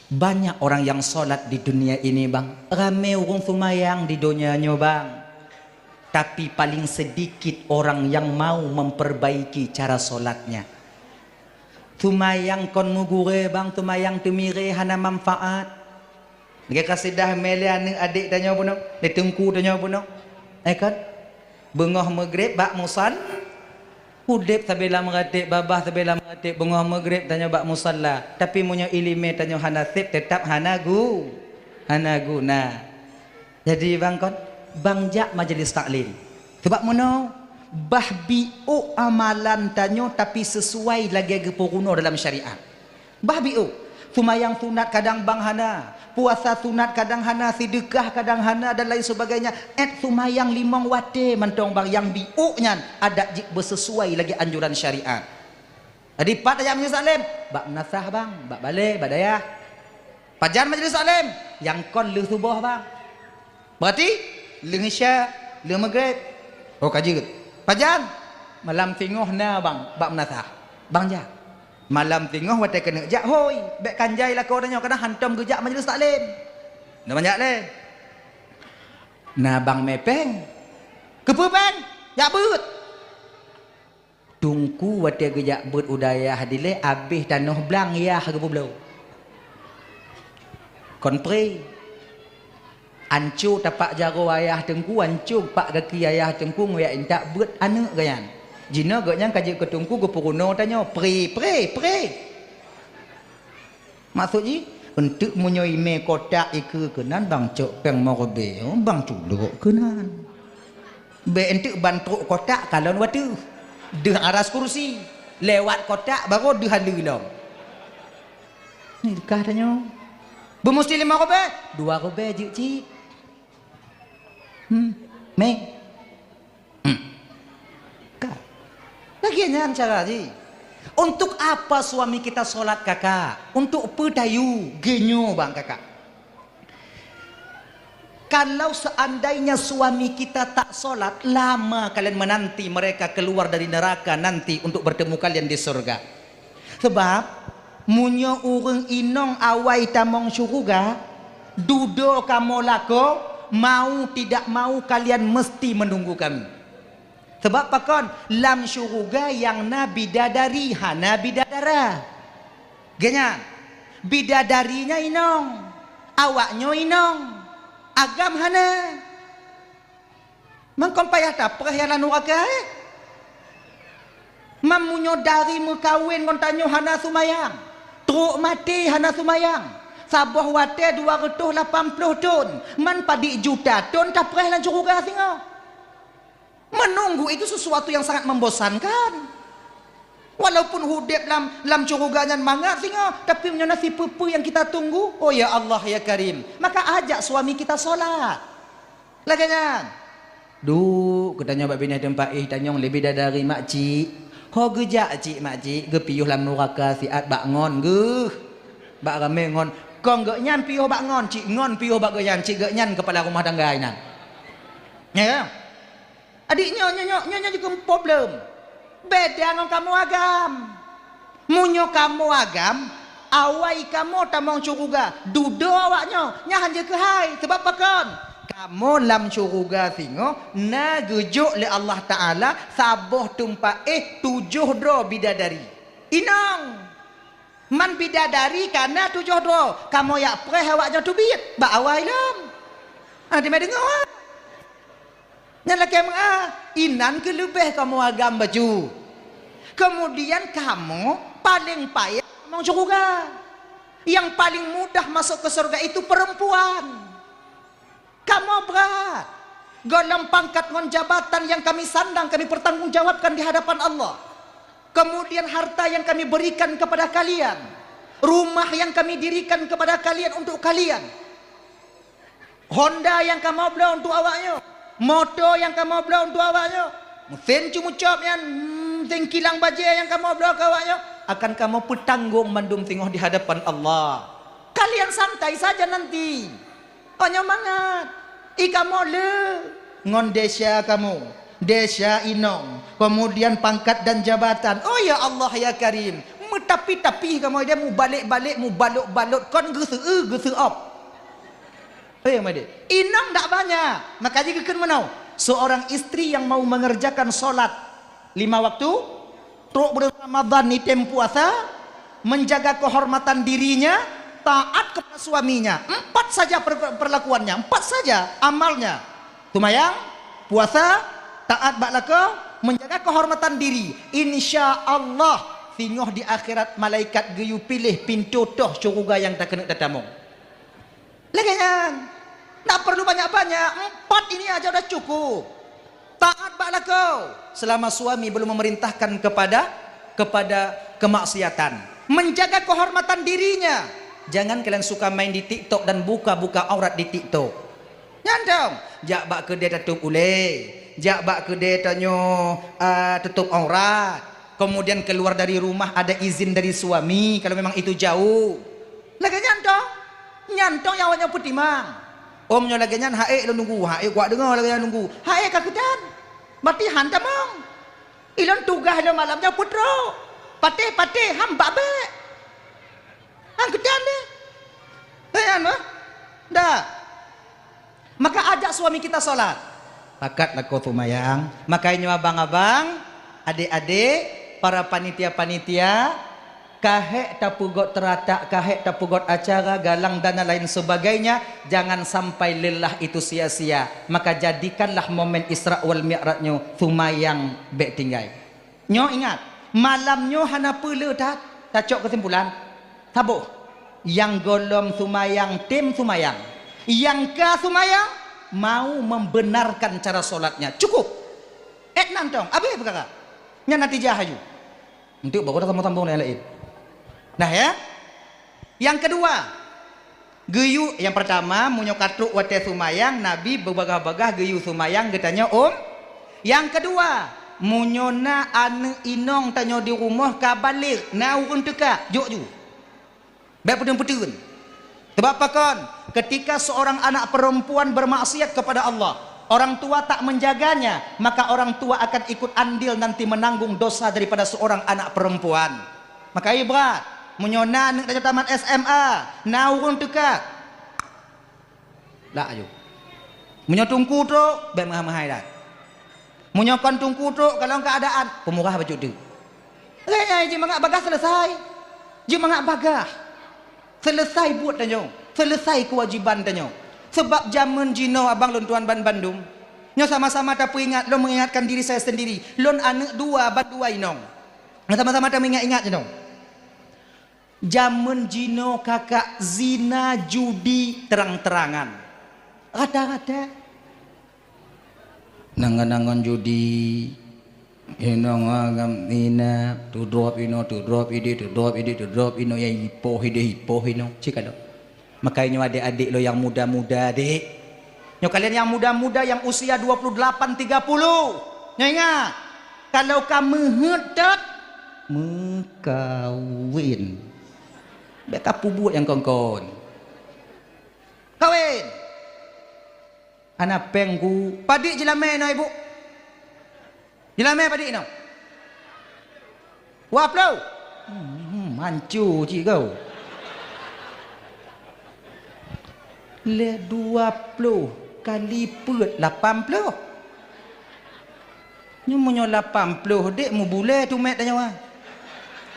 banyak orang yang sholat di dunia ini, Bang. Ramé ureuëng seumayang di donya nyoe, Bang. Tapi paling sedikit orang yang mau memperbaiki cara sholatnya." Seumayang kon meugurée, Bang, seumayang teumirée hana manfaat. Lagée kasidah mé lé aneuëk adék tanyoe bunoe, lé teungku tanyoe bunoe. Eh, kan? Beungoh Maghrib bak musal-, Udeb sabé lam ratéb, babah sabé lam ratéb, beungoh meugreb tanyoe bak musalla. Tapi meunyoe iéleumé tanyoe hana sép, teutap hana gu-, hana guna. Jadi bang kon, bang jak majlis taklim. Sebab meunoe, bah biôk amalan tanyoe tapi sesuai lagée geupeurunoe dalam syariat. Bah biôk. Seumayang sunat kadang bang hana, puasa sunat kadang hana, seudeukah kadang hana dan lain sebagainya. Ét seumayang limong watée mantong bang nyang biôk nyan adat jeuet beusesuai lagée anjuran syariat. Jadi pat tajak majlis taklim, bak meunasah bang, bak balée, bak dayah. Pajan majlis taklim, nyang kon lheueh suboh bang. Berarti lheueh isya, lheueh meugreb. Oh ka jeuet. Pajan? Malam singoh na bang bak meunasah. Bang jak. Malam singoh watée keuneuk jak hôi, bék kan jai lakoe tanyoe kadang hantom geujak majlis taklim. Na bang jak lé. Na bang mé péng. Keupeue péng? Jak beuet. Teungku watée geujak beuet u dayah dilée abéh tanoh blang yah geupeubloe. Kon pré. Anco tapak jaroe ayah teungku, anco pak gaki ayah teungku, ngon jak intat beuet aneuëk geuh nyan. Jinoe geuh nyan ka jeuet keu teungku geupeurunoe tanyoe, pré, pré, pré. Maksud jih, eunteuk meunyoe imé kotak ikeue keunan bang cok péng meureubi, bang culok keunan. Bék eunteuk ban trok kotak kalon wateuh. Deuh aras kursi. Lewat kotak baru deuh aleue lom. Ni deukah tanyoe. Beumusti lima ribée? Dua ribée jeuet cit. Hmm. Mé. Hmm. Ka. Lagée nyan cara jih. Untuk apa suami kita solat, Kakak? Untuk peue tayue, geunyoe bang Kakak. Kalau seandainya suami kita tak solat, lama kalian menanti mereka keluar dari neraka nanti untuk bertemu kalian di surga. Sebab, meunyoe ureuëng inong awai tamong syeuruga, dudoe kamoe lakoe, mau tidak mau kalian mesti menunggu kami. Sebab pakon? Lam syeuruga nyang na bidadari, hana bidadara. Geuh nyan, bidadari nyan inong, awaknyoe inong, agam hana. Mangkon payah tapreh nyang lam nuraka, eh? Man meunyoe dari meukawen ngon tanyoe hana seumayang, trok maté hana seumayang, saboh watée dua reutôh lapan ploh thon, man padit juta thon tapreh lam syeuruga singoh. Menunggu itu sesuatu yang sangat membosankan. Walaupun udeb lam, lam syeuruga nyan mangat singoh, tapi meunyoe na sipeue-peue nyang kita tunggu, oh ya Allah, ya Karim, maka ajak suami kita solat. Lagée nyan. Duek, geutanyoe bak binéh teumpat éh tanyong leubeh dari makcik. Ho geujak cik makcik, geupiôh lam nuraka siat bak ngon geuh. Bak ramé ngon, kon geuh nyan piôh bak ngon, cik ngon piôh bak geuh nyan, cik geuh nyan keupala rumah tangga inan. Ya, ya. Adik nyoe, nyoe, nyoe, nyoe, nyoe jikheun problem. Beda ngon kamoe agam. Meunyoe kamoe agam, awai kamoe tamong syeuruga, dudoe awaknyoe, nyan han jeuet keuhai. Sabab pakon? Kamoe lam syeuruga singoh na geujok lé Allah Taala saboh teumpat éh tujoh droe bidadari. Inong! Man bidadari ka na tujoh droe, kamoe jak preh awaknyoe teubiet, bak awai lom. Ah, teuma deungoe. Nyan lakée meu'ah, inan keuh leubeh kamoe agam bacut. Keumudian kamoe paleng payah tamong syeuruga. Nyang paleng mudah masok keu syeuruga itu peurempuan. Kamoe brat. Golom pangkat ngon jabatan nyang kami sandang kami peurtanggongjawabkan di hadapan Allah. Keumudian harta nyang kami beurikan keupada kalian, rumah nyang kami dirikan keupada kalian untuk kalian. Honda nyang kamoe bloe untuk awaknyoe, moto nyang kamoe bloe untuk awaknyoe, meusén cumucop nyan, hmm, meusén kilang bajée nyang kamoe bloe keu awaknyoe, akan kamoe peutanggong mandum singoh di hadapan Allah. Kalian santai saja nanti. Oh, nyoe mangat. I kamoe le ngon desya kamoe, desya inong, keumudian pangkat dan jabatan. Oh, ya Allah, ya Karim, meutapi-tapi kamoe deh, mubalek-balek, mubalot-balot, kon geuseu-eu, geuseuop. Eh, Made. Inong dak banyak. Maka jih geukheun meunoe, seorang istri yang mau mengerjakan solat lima waktu, trok buleuen Ramadhan item puasa, menjaga kehormatan dirinya, taat kepada suaminya. Empat saja per-, perlakuannya, empat saja amalnya. Seumayang, puasa, taat bak lakoe, Menjaga kehormatan diri, insya Allah singoh di akhirat malaikat geuyue piléh pintoe toh syeuruga nyang takeuneuk tatamong. Lagée nyan. Ndak perlu banyak-banyak, empat ini aja udah cukup. Taat bak lakoe selama suami belum memerintahkan kepada kepada kemaksiatan. Menjaga kehormatan dirinya. Jangan kalian suka main di TikTok dan buka-buka aurat di TikTok. Nyan dong, jak bak keudè tatôp ulée, jak bak keudè tanyoe, eh, tutôp aurat. Kemudian keluar dari rumah ada izin dari suami kalau memang itu jauh. Lagée nyan dong. Nyan dong nyang awak nyoe peutimang. Om nyoe lagée nyan, haék lôn nunggu, haék kuat deungoe lagée nyan nunggu. Haék ka keudan. Berarti han tamong. Ilôn tugaih lôn malam nyoe peutrok. Patéh-patéh, han bak bék. Han keudan deh. Lagée nyan mah. Dah. Maka ajak suami kita salat. Pakat lakoe seumayang. Makajih nyoe abang-abang, adék-adék, para panitia-panitia, ka hék tapeugot teuratak, ka hék tapeugot acara, galang dan lain sebagainya, jangan sampai lelah itu sia-sia. Maka jadikanlah momen Isra wal Mi'raj nyoe seumayang bék tinggai. Nyoe ingat, malam nyoe hana peue le that, tacok keusimpulan. Saboh, nyang gohlom seumayang tem seumayang. Nyang ka seumayang mau membenarkan cara solatnya. Cukup. Et nantong, abéh peukara. Nyan natijah aju. Enteuk baru dah sambung-sambung nyang laén. Nah ya. Nyang keudua, geuyue, nyang peurtama, meunyoe ka trok watée seumayang, Nabi beubagaih-bagaih geuyue seumayang geutanyoe, um. Nyang keudua, meunyoe na aneuëk inong tanyoe di rumoh ka baligh, na ureuëng teuka, jok ju. Bék peuteun-peuteun. Sebab pakon? Ketika seorang anak perempuan bermaksiat kepada Allah, orang tua tak menjaganya, maka orang tua akan ikut andil nanti menanggung dosa daripada seorang anak perempuan. Maka ibrat, meunyoe na aneuëk tanyoe tamat S M A, na ureuëng teuka. Lak aju. Meunyoe teungku trok, bék meuhai-meuhai that. Meunyoe kon teungku trok, kalon keuadaan, peumurah bacut teuk. Lagée nyan, jimangat bagaih selesai. Jimangat bagaih. Selesai buet tanyoe. Selesai keuwajiban tanyoe. Sebab jamén jinoe abang lôn tuan ban bandum. Nyoe sama-sama tapeuingat, lôn mengingatkan diri saya sendiri. Lôn aneuëk dua ban dua inong. Sama-sama tameuingat-ingat jinoe. Jamén jinoe kakak zina judi terang-terangan. Rata-rata. Nangon-nangon judi, inong agam zina, tudrop inoe, tudrop ideh, tudrop ideh, tudrop inoe, nyang ipoh ideh, ipoh inoe. Cit ka lom. Makajih nyoe adék-adék lôn nyang muda-muda, dek. Nyoe kalian nyang muda-muda, nyang usia dua puluh delapan, tiga puluh. Nyoe ingat, kalau ka meuheuet that, meukawen. Bék ka peubuet nyang kon-kon. Kawen. Hana péng ku. Padit jilamé inoe, Ibu? Jilamé padit inoe? Dua ploh. Hmm, manco cit kau. Lé dua ploh kali peuet lapan ploh. Nyoe meunyoe lapan ploh dek mubulée tumet tanyoe.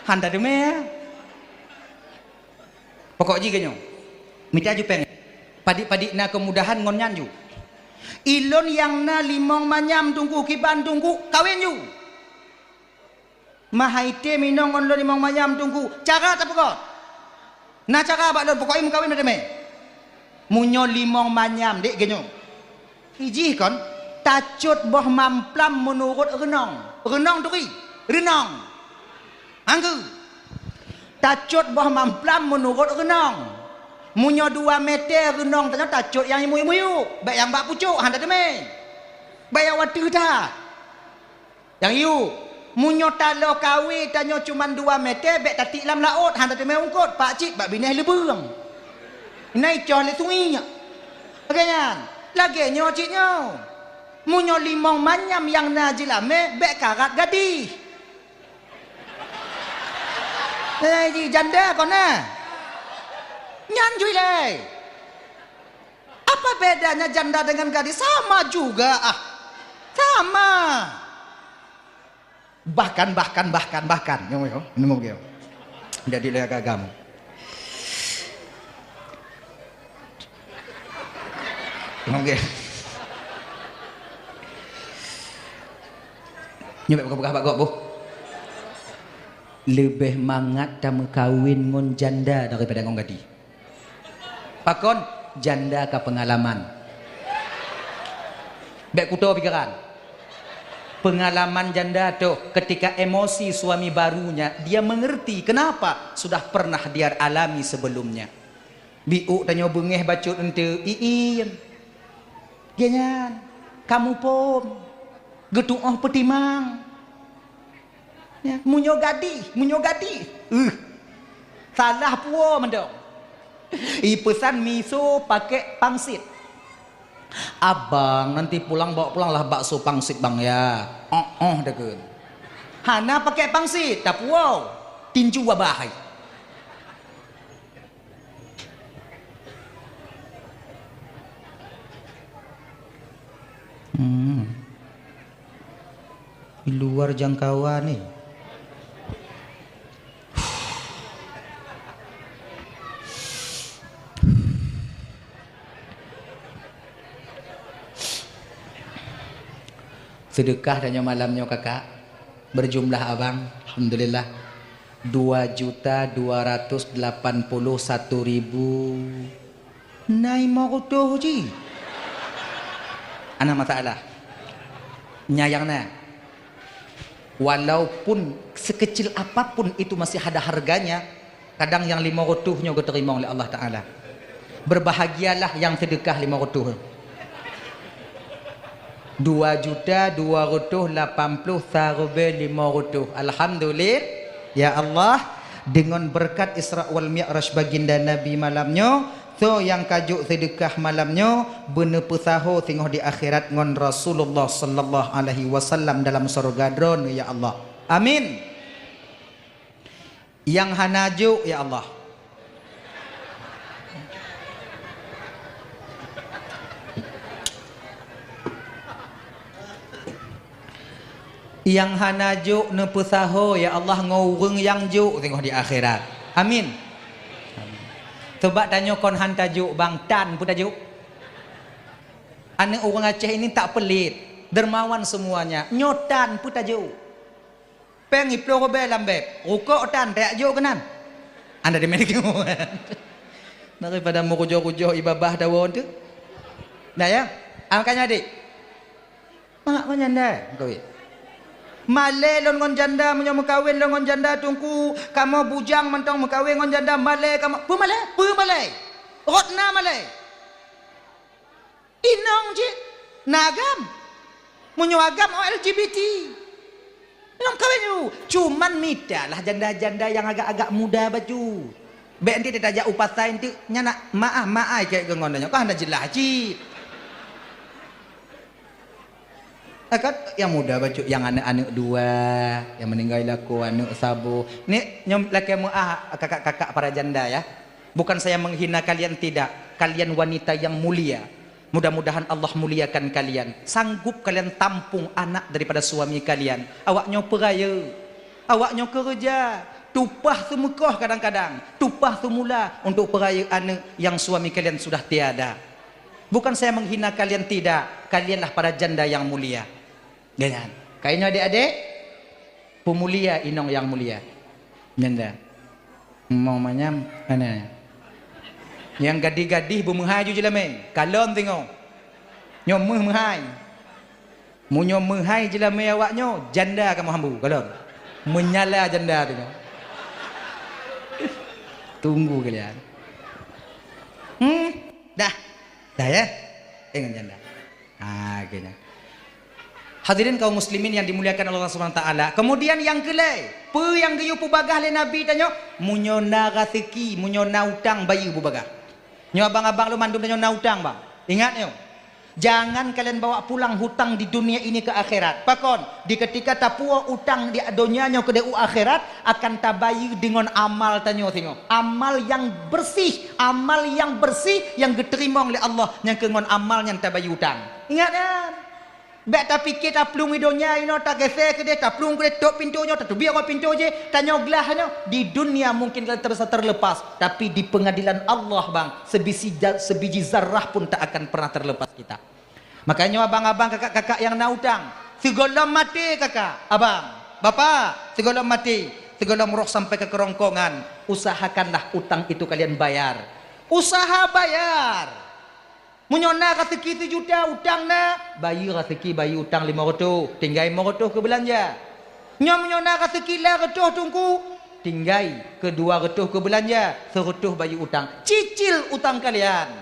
Han tateumé, ya. Pokok jih keu nyoe, mita ju péng. Padit-padit na keumudahan ngon nyan ju. Ilôn nyang na limong manyam teungku, kiban teungku, kawen ju. Meuhai tem inong ngon lôn limong manyam teungku, cara tapeugah. Na cara bak lôn, pokok jih meukawen meuteumé. Meunyoe limong manyam, dek geuh nyoe. Ijih kon, tacot boh mamplam meunurot reunong. Reunong turi, reunong. Anggeue. Tacot boh mamplam meunurot reunong. Meunyoe dua meter reunong tanyoe tacot nyang miyueb-miyueb, bék nyang bak pucok, han tateumé. Bék nyang wateueh that. Nyang yue, meunyoe taloe kawé tanyoe cuman dua meter, bék tatiek lam laôt, han tateumé eungkôt, pakcit bak binéh leubeueng. Na icoh lé sungiek. Lagée nyan, lagée nyoe cit nyoe. Meunyoe limong manyam nyang na jilamé, bék karat gadih. Eh, ji janda kon na. Nyan ju ilée. Apa bedanya janda dengan gadis? Sama juga, ah. Sama. Bahkan, bahkan, bahkan, bahkan. Nyoe, nyoe. Nemu ke? Jadi lé agam. Nemu ke? Nyoe bèk peugah bak gob boh. Leubeh mangat tameukawen ngon janda daripada ngon gadih. Pakon? Janda ka peungalaman. Bèk kuto pikiran. Peungalaman janda toh, ketika emosi suami barunya, dia mengerti kenapa sudah pernah dia alami sebelumnya. Biôk tanyoe beungéh bacut eunteuk, iin. Geuhnyan, kamoe phôn, geutu'oh peutimang. Ya, meunyoe gadih, meunyoe gadih, uh, salah puwoe mantong. Ipeusan miso pakèk pangsit. "Abang, nanti pulang bawa pulanglah bakso pangsit, Bang, ya." "Oh, oh," takheun. Hana pakèk pangsit, tapuwoe. Tinju babah hai. Hmm. Di luar jangkauan ni. Seudeukah tanyoe malam nyoe, Kakak. Berjumlah abang, alhamdulillah, dua juta dua ratus delapan puluh satu ribu. Na limong reutôh cit. Hana masalah. Nyan nyang na. Walaupun sekecil apapun itu masih ada harganya, kadang nyang limong reutôh nyoe geuteurimong lé Allah Taala. Berbahagialah nyang seudeukah limong reutôh. Dua juta dua ratus lapan puluh sareubee lima ratus. Alhamdulillah, ya Allah, deungon beureukat Isra wal Mi'raj baginda Nabi malam nyoe, soe nyang ka jok seudeukah malam nyoe, beuneupeusaho singoh di akhirat ngon Rasulullah sallallahu alaihi wasallam dalam syeuruga Droeneuh, ya Allah. Amin. Nyang hana jok, ya Allah. Nyang hana jok neupeusaho, ya Allah, ngon ureuëng nyang jok singoh di akhirat. Amin. Amin. Sabab tanyoe kon han tajok, bang, tan peue tajok? Aneuëk ureuëng Aceh ini tak pelit, dermawan semuanya. Nyoe tan peue tajok? Péng iploh rubée lam beb, rukok tan tajak jok keunan. Anda dimiliki. Daripada meurujoh-rujoh ié babah dawa tu. Nah ya, makanya adik, mangat ngon janda meukawen. Malée lôn ngon janda, meunyoe meukawen lôn ngon janda, Teungku, kamoe bujang mantong meukawen ngon janda, malée kamoe. Peue malée? Peue malée? Rot na malée. Inong cit na agam. Meunyoe agam, oh, L G B T. Lom kawén ju. Cuman mitalah janda-janda nyang agak-agak muda bacut. Bék nanti tajak u pasai nanti, nyan nak maah-maah keu ngon nyoe. Kan hana jeulaih cit. Kan nyang muda bacut, nyang aneuk-aneuk dua, nyang meuninggai lakoe aneuk saboh. Ni nyoe lakée meuah kakak-kakak para janda ya. Bukan saya menghina kalian, tidak. Kalian wanita yang mulia. Mudah-mudahan Allah muliakan kalian. Sanggup kalian tampung anak daripada suami kalian. Awak nyoe peurayeuk. Awak nyoe keureuja. Tupah seumeukoh kadang-kadang. Tupah seumula untuk peurayeuk aneuk nyang suami kalian sudah tiada. Bukan saya menghina kalian, tidak. Kalianlah para janda yang mulia. Nyan. Kainyoe adik-adik, peumulia inong nyang mulia. Nyan dah. Mong manyam, ana. Nyang gadih-gadih beumeuhai ju jeulamé, kalon singoh. Nyoe meuh meuhai. Meunyoe meuhai jeulamé awak nyoe, janda kamoe hambu, kalon. Meunyala janda tu nyoe. Tunggu kalian. Hmm, dah. Dah ya? Ingat janda. Ha, kena. Hadirin kaum muslimin yang dimuliakan Allah Subhanahu wa taala. Kemudian nyang keulhèe, peue nyang geuyue peubagah lé Nabi tanyoe? Meunyoe na raseuki, meunyoe na utang, bayeue beubagah. Nyoe abang-abang lôn mandum tanyoe na utang, bang. Ingat nyoe. Jangan kalian bawa pulang hutang di dunia ini ke akhirat. Pakon? Di ketika tapuwoe utang di donya nyoe keudéh u akhirat, akan tabayeue deungon amal tanyoe singoh. Amal nyang bersih, amal nyang bersih nyang geuteurimong lé Allah, nyang keu ngon amal nyan tabayeue utang. Ingat nyan. Bék tapike taplueng i donya inoe, tageusék keudéh, taplueng keudéh, tôp pintoe nyoe, tateubiet rot pintoe jéh, tanyoe glah nyoe. Di dunia mungkin kita bisa terlepas, tapi di pengadilan Allah, bang, sebisi ja-, sebiji zarah pun tak akan pernah terlepas kita. Makanya abang-abang, kakak-kakak yang na utang, Sigohlom maté kakak, abang, bapak, sigohlom maté, sigohlom roh sampai ke kerongkongan, usahakanlah utang itu kalian bayar. Usaha bayar. Meunyoe na raseuki sijuta utang na, bayeue raseuki, bayeue utang limong reutôh, tinggai limong reutôh keu beulanja. Nyoe meunyoe na raseuki lam reutôh teungku, tinggai keu dua reutôh keu beulanja, sireutôh bayeue utang. Cicil utang kalian.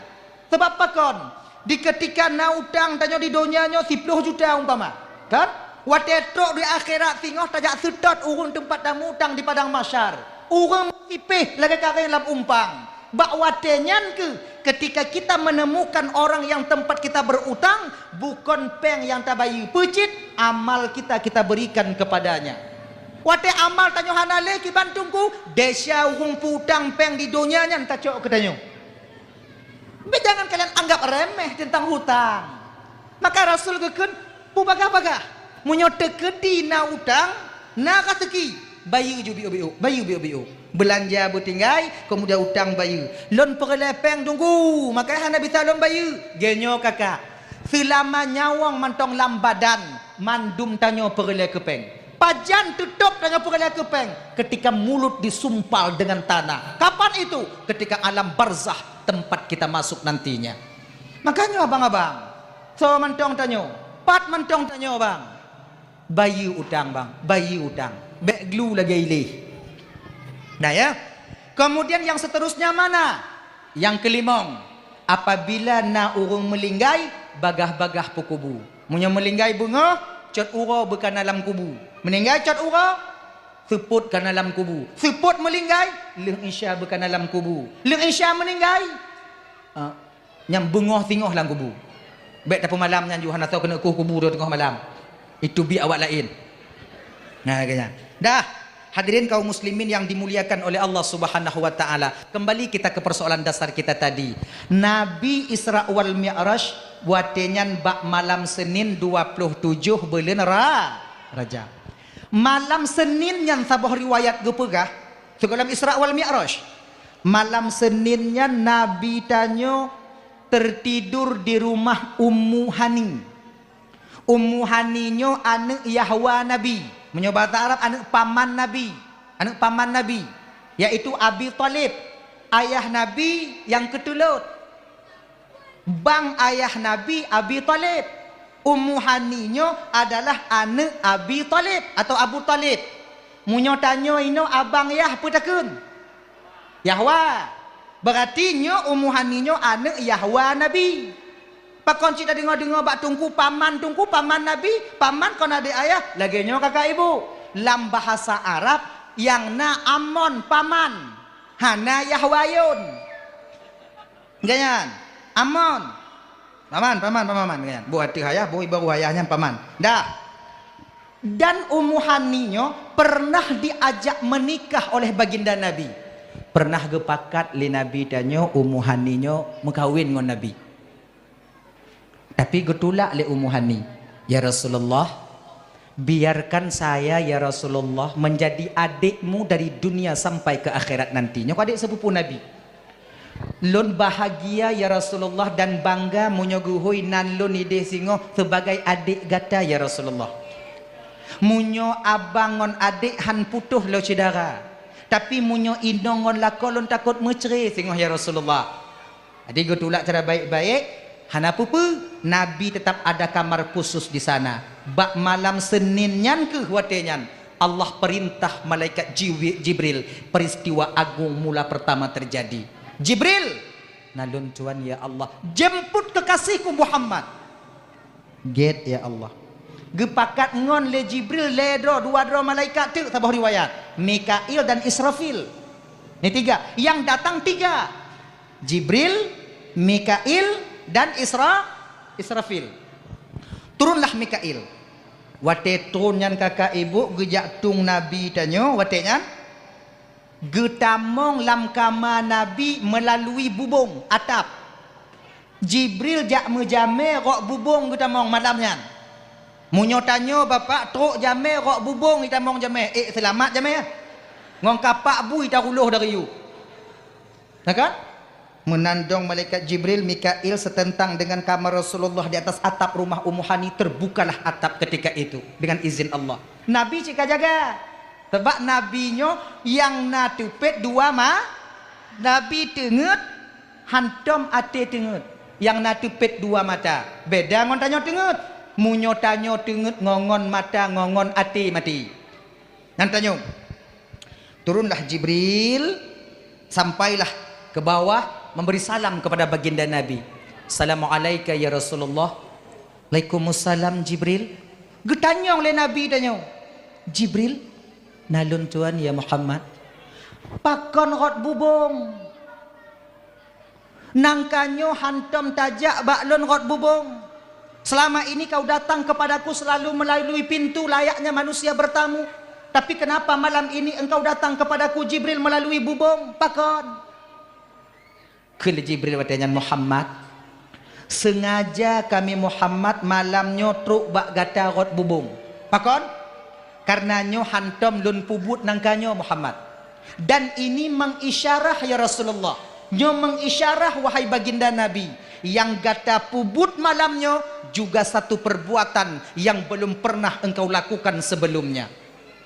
Sabab pakon? Di keutika na utang tanyoe di donya nyoe siploh juta umpama, kan? Watée trok di akhirat singoh tajak seutôt ureuëng teumpat tamu utang di padang mahsyar. Ureuëng sipéh lagée karéng lam umpang. Bak watée nyan keuh, keutika kita menemukan orang yang tempat kita berutang, bukon péng nyang tabayeue, peucit amal kita, kita berikan kepadanya. Watée amal tanyoe hana lé kiban teungku, desya ureuëng peu-utang péng di donya nyan tacok keu tanyoe. Bék jangan kalian anggap remeh teuntang hutang. Maka Rasul geukheun, beubagah-bagah. Meunyoe teukeudi na utang, na raseuki, bayeue ju biôk-biôk, bayeue biôk-biôk. Beulanja beutinggai, keumudian utang bayeue. Lôn peureulée péng teungku, maka hana bisa lôn bayeue. Geunyoe kakak, seulama nyawöng mantong lam badan, mandum tanyoe peureulée keu péng. Pajan teutôb tanyoe peureulée keu péng? Keutika mulut disumpal dengan tanah. Kapan itu? Keutika alam barzah, tempat kita masuk nantinya. Makanya abang-abang, soe mantong tanyoe, pat mantong tanyoe bang, bayeue utang bang, bayeue utang. Bék glu lagée ileh. Nah ya. Kemudian yang seterusnya mana? Yang kelimong, apabila na ureuëng meulinggai, bagah-bagah peukubu. Meunyoe meulinggai beungoh, cot uroe beu kana lam kubu. Meuninggai cot uroe, seupôt kana lam kubu. Seupôt meulinggai, lheueh isya beu kana lam kubu. Lheueh isya meuninggai, ah, nyang beungoh singoh lam kubu. Bék tapeumalam nyan ju hana soe keuneuk kueh kubu teungoh malam. Itu biek awak laén. Nah, kayaknya. Dah, hadirin kaum muslimin yang dimuliakan oleh Allah Subhanahu wa taala. Kembali kita ke persoalan dasar kita tadi. Nabi Isra wal Mi'raj watée nyan bak malam Senin dua puluh tujoh buleuen Ra-, Rajab. Malam Senin nyan saboh riwayat geupeugah, sigohlom Isra wal Mi'raj. Malam Senin nyan Nabi tanyoe tertidur di rumah Ummu Hani. Ummu Hani nyoe aneuëk Yahwa Nabi. Meunyoe bahasa Arab, aneuëk paman Nabi. Aneuëk paman Nabi, yaitu Abi Thalib, ayah Nabi nyang keutulot. Bang ayah Nabi Abi Thalib. Ummu Hani nyoe adalah aneuëk Abi Thalib atau Abu Thalib. Meunyoe tanyoe inoe abang yah peue takheun? Yahwa. Berarti nyoe Ummu Hani nyoe aneuëk Yahwa Nabi. Pakon cit tadeungoe-deungoe bak teungku paman, teungku paman Nabi, paman kon adék ayah, lagée nyoe kakak ibu. Lam bahasa Arab nyang na amon paman, hana Yahwa yon. Ganyan, amon. Paman, paman, paman, paman, ganyan. Boh ateueh ayah, boh ibaroe ayah nyan paman. Dah. Dan Ummu Hani nyoe pernah diajak menikah oleh baginda Nabi. Pernah geupakat lé Nabi tanyoe Ummu Hani nyoe meukawen ngon Nabi. Tapi geutulak lé Ummu Hani, "Ya Rasulullah, biarkan saya, ya Rasulullah, menjadi adikmu dari dunia sampai ke akhirat nanti." Nyoe adék sepupu Nabi. "Lôn bahagia, ya Rasulullah, dan bangga meunyoe geuhôi nan lôn idéh singoh sebagai adék gata, ya Rasulullah. Meunyoe abang ngon adék han putôh lé syedara, tapi meunyoe inong ngon lakoe lôn takot meucré singoh, ya Rasulullah." Jadi geutulak cara baik-baik, hana peue-peue, Nabi tetap ada kamar khusus di sana. Bak malam Senin nyan keuh watée nyan, Allah perintah malaikat Jiwi-, Jibril, peristiwa agung mula pertama terjadi. "Jibril, na lôn tuan ya Allah, jemput kekasihku Muhammad." Gét ya Allah. Geupakat ngon lé Jibril lhée droe, dua droe malaikat teuk saboh riwayat, Mikail dan Israfil. Ini tiga, yang datang tiga. Jibril, Mikail, dan Isra-, Israfil. Turunlah Mikail. Watée turun nyan kakak ibu geujak tueng Nabi tanyoe, watée nyan geutamong lam kama Nabi meulalu bubông atap. Jibril jak meujamé rok bubông geutamong malam nyan. Meunyoe tanyoe bapak trok jamé rok bubông jitamong jamé, ék seulamat jamé? Ngon kapak bui taruloh dari yue. Na kan? Meunan dong malaikat Jibril, Mikail seuteuntang deungon kamar Rasulullah di atas atap rumah Ummu Hani, terbukalah atap ketika itu dengan izin Allah. Nabi cit ka jaga. Sabab Nabi nyoe nyang na teupet dua ma-, Nabi teungeut, hantom até teungeut. Nyang na teupet dua mata. Beda ngon tanyoe teungeut. Meunyoe tanyoe teungeut ngon, ngon mata, ngon, ngon até maté. Nyan tanyoe. Turunlah Jibril, sampailah ke bawah, memberi salam kepada baginda Nabi. "Assalamualaika ya Rasulullah." "Waalaikumsalam, Jibril." Geutanyong lé Nabi tanyoe, "Jibril, na lôn tuan ya Muhammad. Pakon rot bubông? Nangka nyoe hantom tajak bak lôn rot bubông. Selama ini kau datang kepadaku selalu melalui pintu layaknya manusia bertamu. Tapi kenapa malam ini engkau datang kepadaku, Jibril, melalui bubông? Pakon?" Kheun lé Jibril watée nyan, "Muhammad, sengaja kami Muhammad malam nyoe trok bak gata rot bubông. Pakon? Kareuna nyoe hantom lôn peubuet nangka nyoe, Muhammad. Dan ini mengisyarah, ya Rasulullah. Nyoe mengisyarah, wahai baginda Nabi, nyang gata peubuet malam nyoe juga satu perbuatan yang belum pernah engkau lakukan sebelumnya."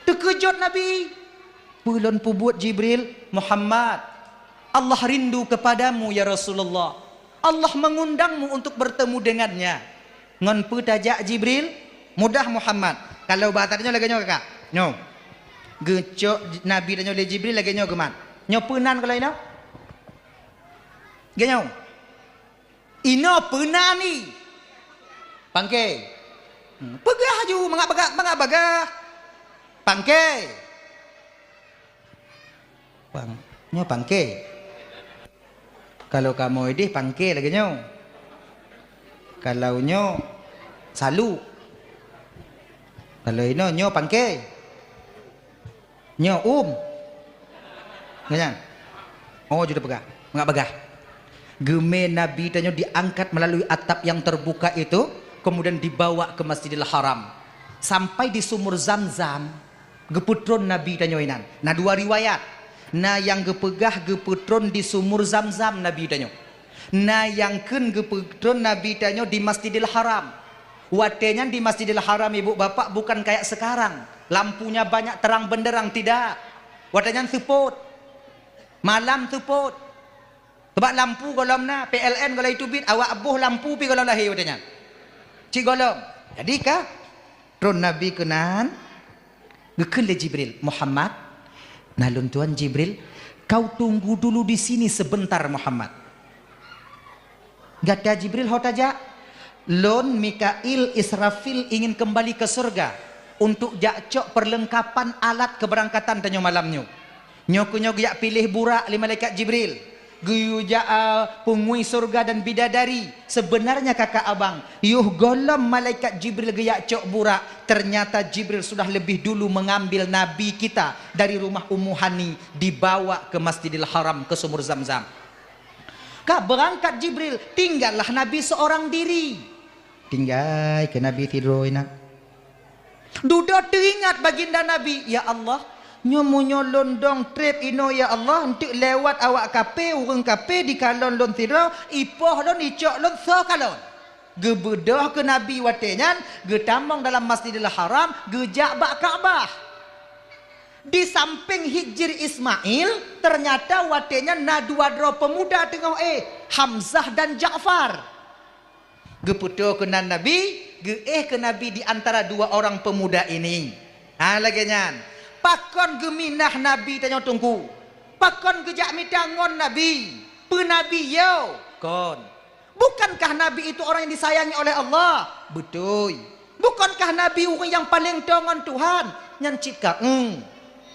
Teukeujot Nabi. "Peue lôn peubuet, Jibril?" "Muhammad, Allah rindu kepadamu, ya Rasulullah. Allah mengundangmu untuk bertemu dengannya." "Ngon peue tajak, Jibril?" "Mudah, Muhammad. Kalau bahasa tanyoe lagée nyoe, kakak. Nyoe. Geucok Nabi tanyoe lé Jibril lagée nyoe geumat. Nyoe peue nan kalau inoe?" "Lagée nyoe. Inoe peue nan ni?" "Pangke." Hmm, peugah laju, mangat bagah, mangat bagah. "Pangke." Pang-, nyoe pangke. Kalau kamoe ideh pangke lagée nyoe. Kalau nyoe saluk. Kalau inoe nyoe pangke. Nyoe um. Nyan. Oh, jeuet peugah. Mangat bagah. Geumé Nabi tanyoe diangkat melalui atap yang terbuka itu, kemudian dibawa ke Masjidil Haram. Sampai di sumur Zamzam, geupeutron Nabi tanyoe inan. Na dua riwayat. Na nyang geupeugah geupeutron di sumur Zamzam Nabi tanyoe. Na nyang kheun geupeutron Nabi tanyoe di Masjidil Haram. Watée nyan di Masjidil Haram, ibu bapak, bukan kayak sekarang, lampunya banyak terang benderang, tidak. Watée nyan seupôt. Malam seupôt. Sebab lampu gohlom na, P L N gohlom teubiet, awak boh lampu pih gohlom lahé watée nyan. Cit gohlom. Jadi ka tron Nabi keunan, geukheun lé Jibril, "Muhammad, na lôn tuan Jibril, kau tunggu dulu di sini sebentar, Muhammad." "Gata Jibril ho tajak?" "Lôn, Mikail, Israfil ingin kembali ke surga untuk jak cok perlengkapan alat keberangkatan tanyoe malam nyoe." Nyoe keuh nyoe geujak piléh burak lé malaikat Jibril. Geuyue jak, a, peungui surga dan bidadari. Sebenarnya kakak abang, yoh gohlom malaikat Jibril geujak cok burak, ternyata Jibril sudah lebih dulu mengambil Nabi kita dari rumah Ummu Hani, dibawa ke Masjidil Haram, ke Sumur Zamzam. Ka beurangkat Jibril, tinggallah Nabi seorang diri. Tinggai keu Nabi sidroe inan. Dudoe teuingat baginda Nabi, "Ya Allah, nyoe meunyoe lôn dong treb inoe, ya Allah, eunteuk lewat awak kape, ureuëng kape dikalon lôn sidroe, ipoh lôn, icok lôn, soe kalon?" Geubeudôh keu Nabi watée nyan, geutamong dalam Masjidil Haram, geujak bak Ka'bah. Di sampéng Hijir Ismail, ternyata watée nyan na dua droe peumuda teungoh éh, Hamzah dan Ja'far. Geupeutoe keunan Nabi, geuéh keu Nabi di antara dua orang peumuda ini. Ha, lagée nyan. Pakon geuminah Nabi tanyoe Teungku? Pakon geujak mita ngon Nabi? Peu Nabi yo? Kon. Bukankah Nabi itu orang yang disayangi oleh Allah? Beutôi. Bukankah Nabi ureuëng nyang paleng toe ngon Tuhan? Nyan cit ka, eng.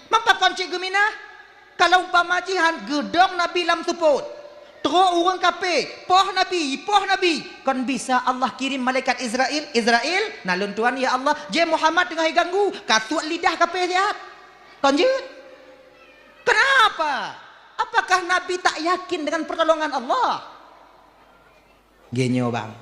Mapa kon cit geuminah? Kalau umpama jih han geudong Nabi lam seupôt, trok ureuëng kape, poh Nabi, poh Nabi, kon bisa Allah kirim malaikat Israel, "Israel, na lôn tuan ya Allah, jeh Muhammad teungoh iganggu, kasuet lidah kape siat." Kon jeuet. Kenapa? Apakah Nabi tak yakin dengan pertolongan Allah? Geunyoe bang,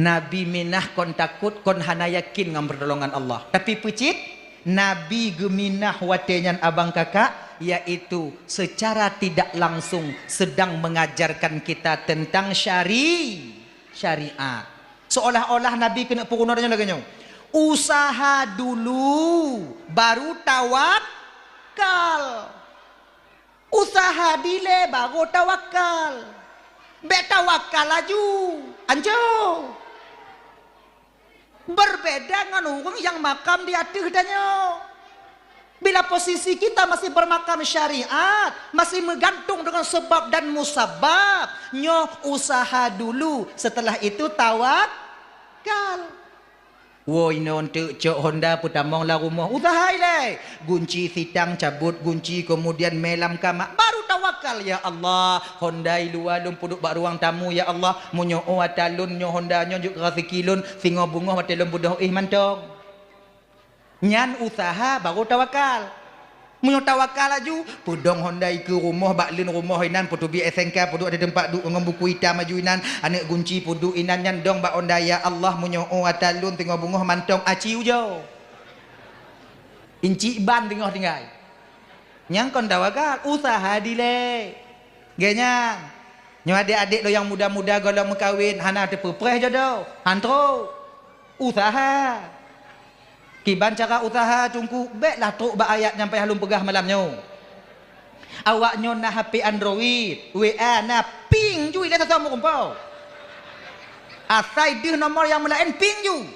Nabi minah kon takot, kon hana yakin ngon pertolongan Allah. Tapi peucit, Nabi geuminah watée nyan abang kakak, yaitu secara tidak langsung sedang mengajarkan kita tentang syari-, syariat. Seolah-olah Nabi keuneuk peurunoe tanyoe lagée nyoe, "Usaha dulu, baru tawakal." Usaha dilée, baru tawakal. Bék tawakal laju. Anco. Berbeda ngon ureuëng nyang makam di ateueh tanyoe. Bila posisi kita masih bermakam syariat, masih meugantung dengan sebab dan musabab, nyoe usaha dulu, setelah itu tawakal. Woe inoe eunteuk cok honda peutamong lam rumoh, usaha ilée. Gunci sitang cabot gunci, kemudian mé lam kama, baru tawakal, "Ya Allah, honda i luwa lôn peuduek bak ruang tamu, ya Allah, meunyoe ata lôn nyoe honda nyoe jeuet keu raseuki lôn, singoh beungoh watée lôn beudôh éh mantong." Nyan usaha baru tawakal. Meunyoe tawakal laju, peudong honda i keu rumoh, bak leuen rumoh inan, peuteubiet S N K, peuduek di teumpat duek ngon buku itam laju inan, aneuëk gunci peuduek inan, nyan dong bak honda, "Ya Allah, meunyoe ata lôn teungoh beungoh mantong aci ujoe. Incik ban teungoh tinggai." Nyang kon tawakal, usaha dilée. Geuh nyan, nyoe adék-adék lôn nyang muda-muda gohlom meukawen, hana teupeupreh jodoh, han trok. Usaha. Kiban cara usaha Teungku, béklah trok bak ayat nyang payah lôn peugah malam nyoe. Awaknyoe na H P Android, W A na, ping ju ilée sasoe meurumpok. Asai deuh nomor nyang meulaén ping ju.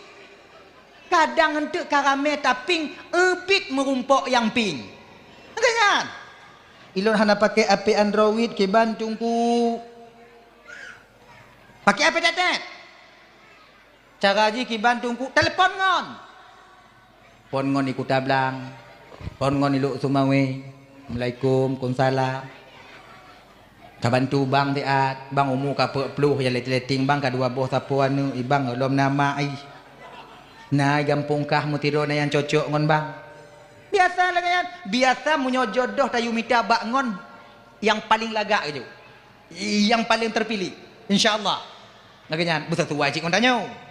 Kadang eunteuk ka ramé taping, eubit meurumpok nyang ping. Geuh nyan. Ilôn hana pakai H P Android kiban Teungku. Pakai H P tetet. Cara jih kiban Teungku, telepon ngon. Phon ngon i Kuta Blang, phon ngon i Lhokseumawe. Assalamualaikum, waalaikumsalam. Ka bantu bang siat, bang umu ka peuet ploh, ya leting-leting bang ka dua boh sapoe aneuëk, i bang lom na mak ih. Na i gampông kah meusidroe na nyang cocok ngon bang. Biasa lagée nyan, biasa meunyoe jodoh tayue mita bak ngon nyang paleng lagak keujeuet. Nyang paleng terpilih, insya Allah. Lagée nyan, beusasuai cit ngon tanyoe.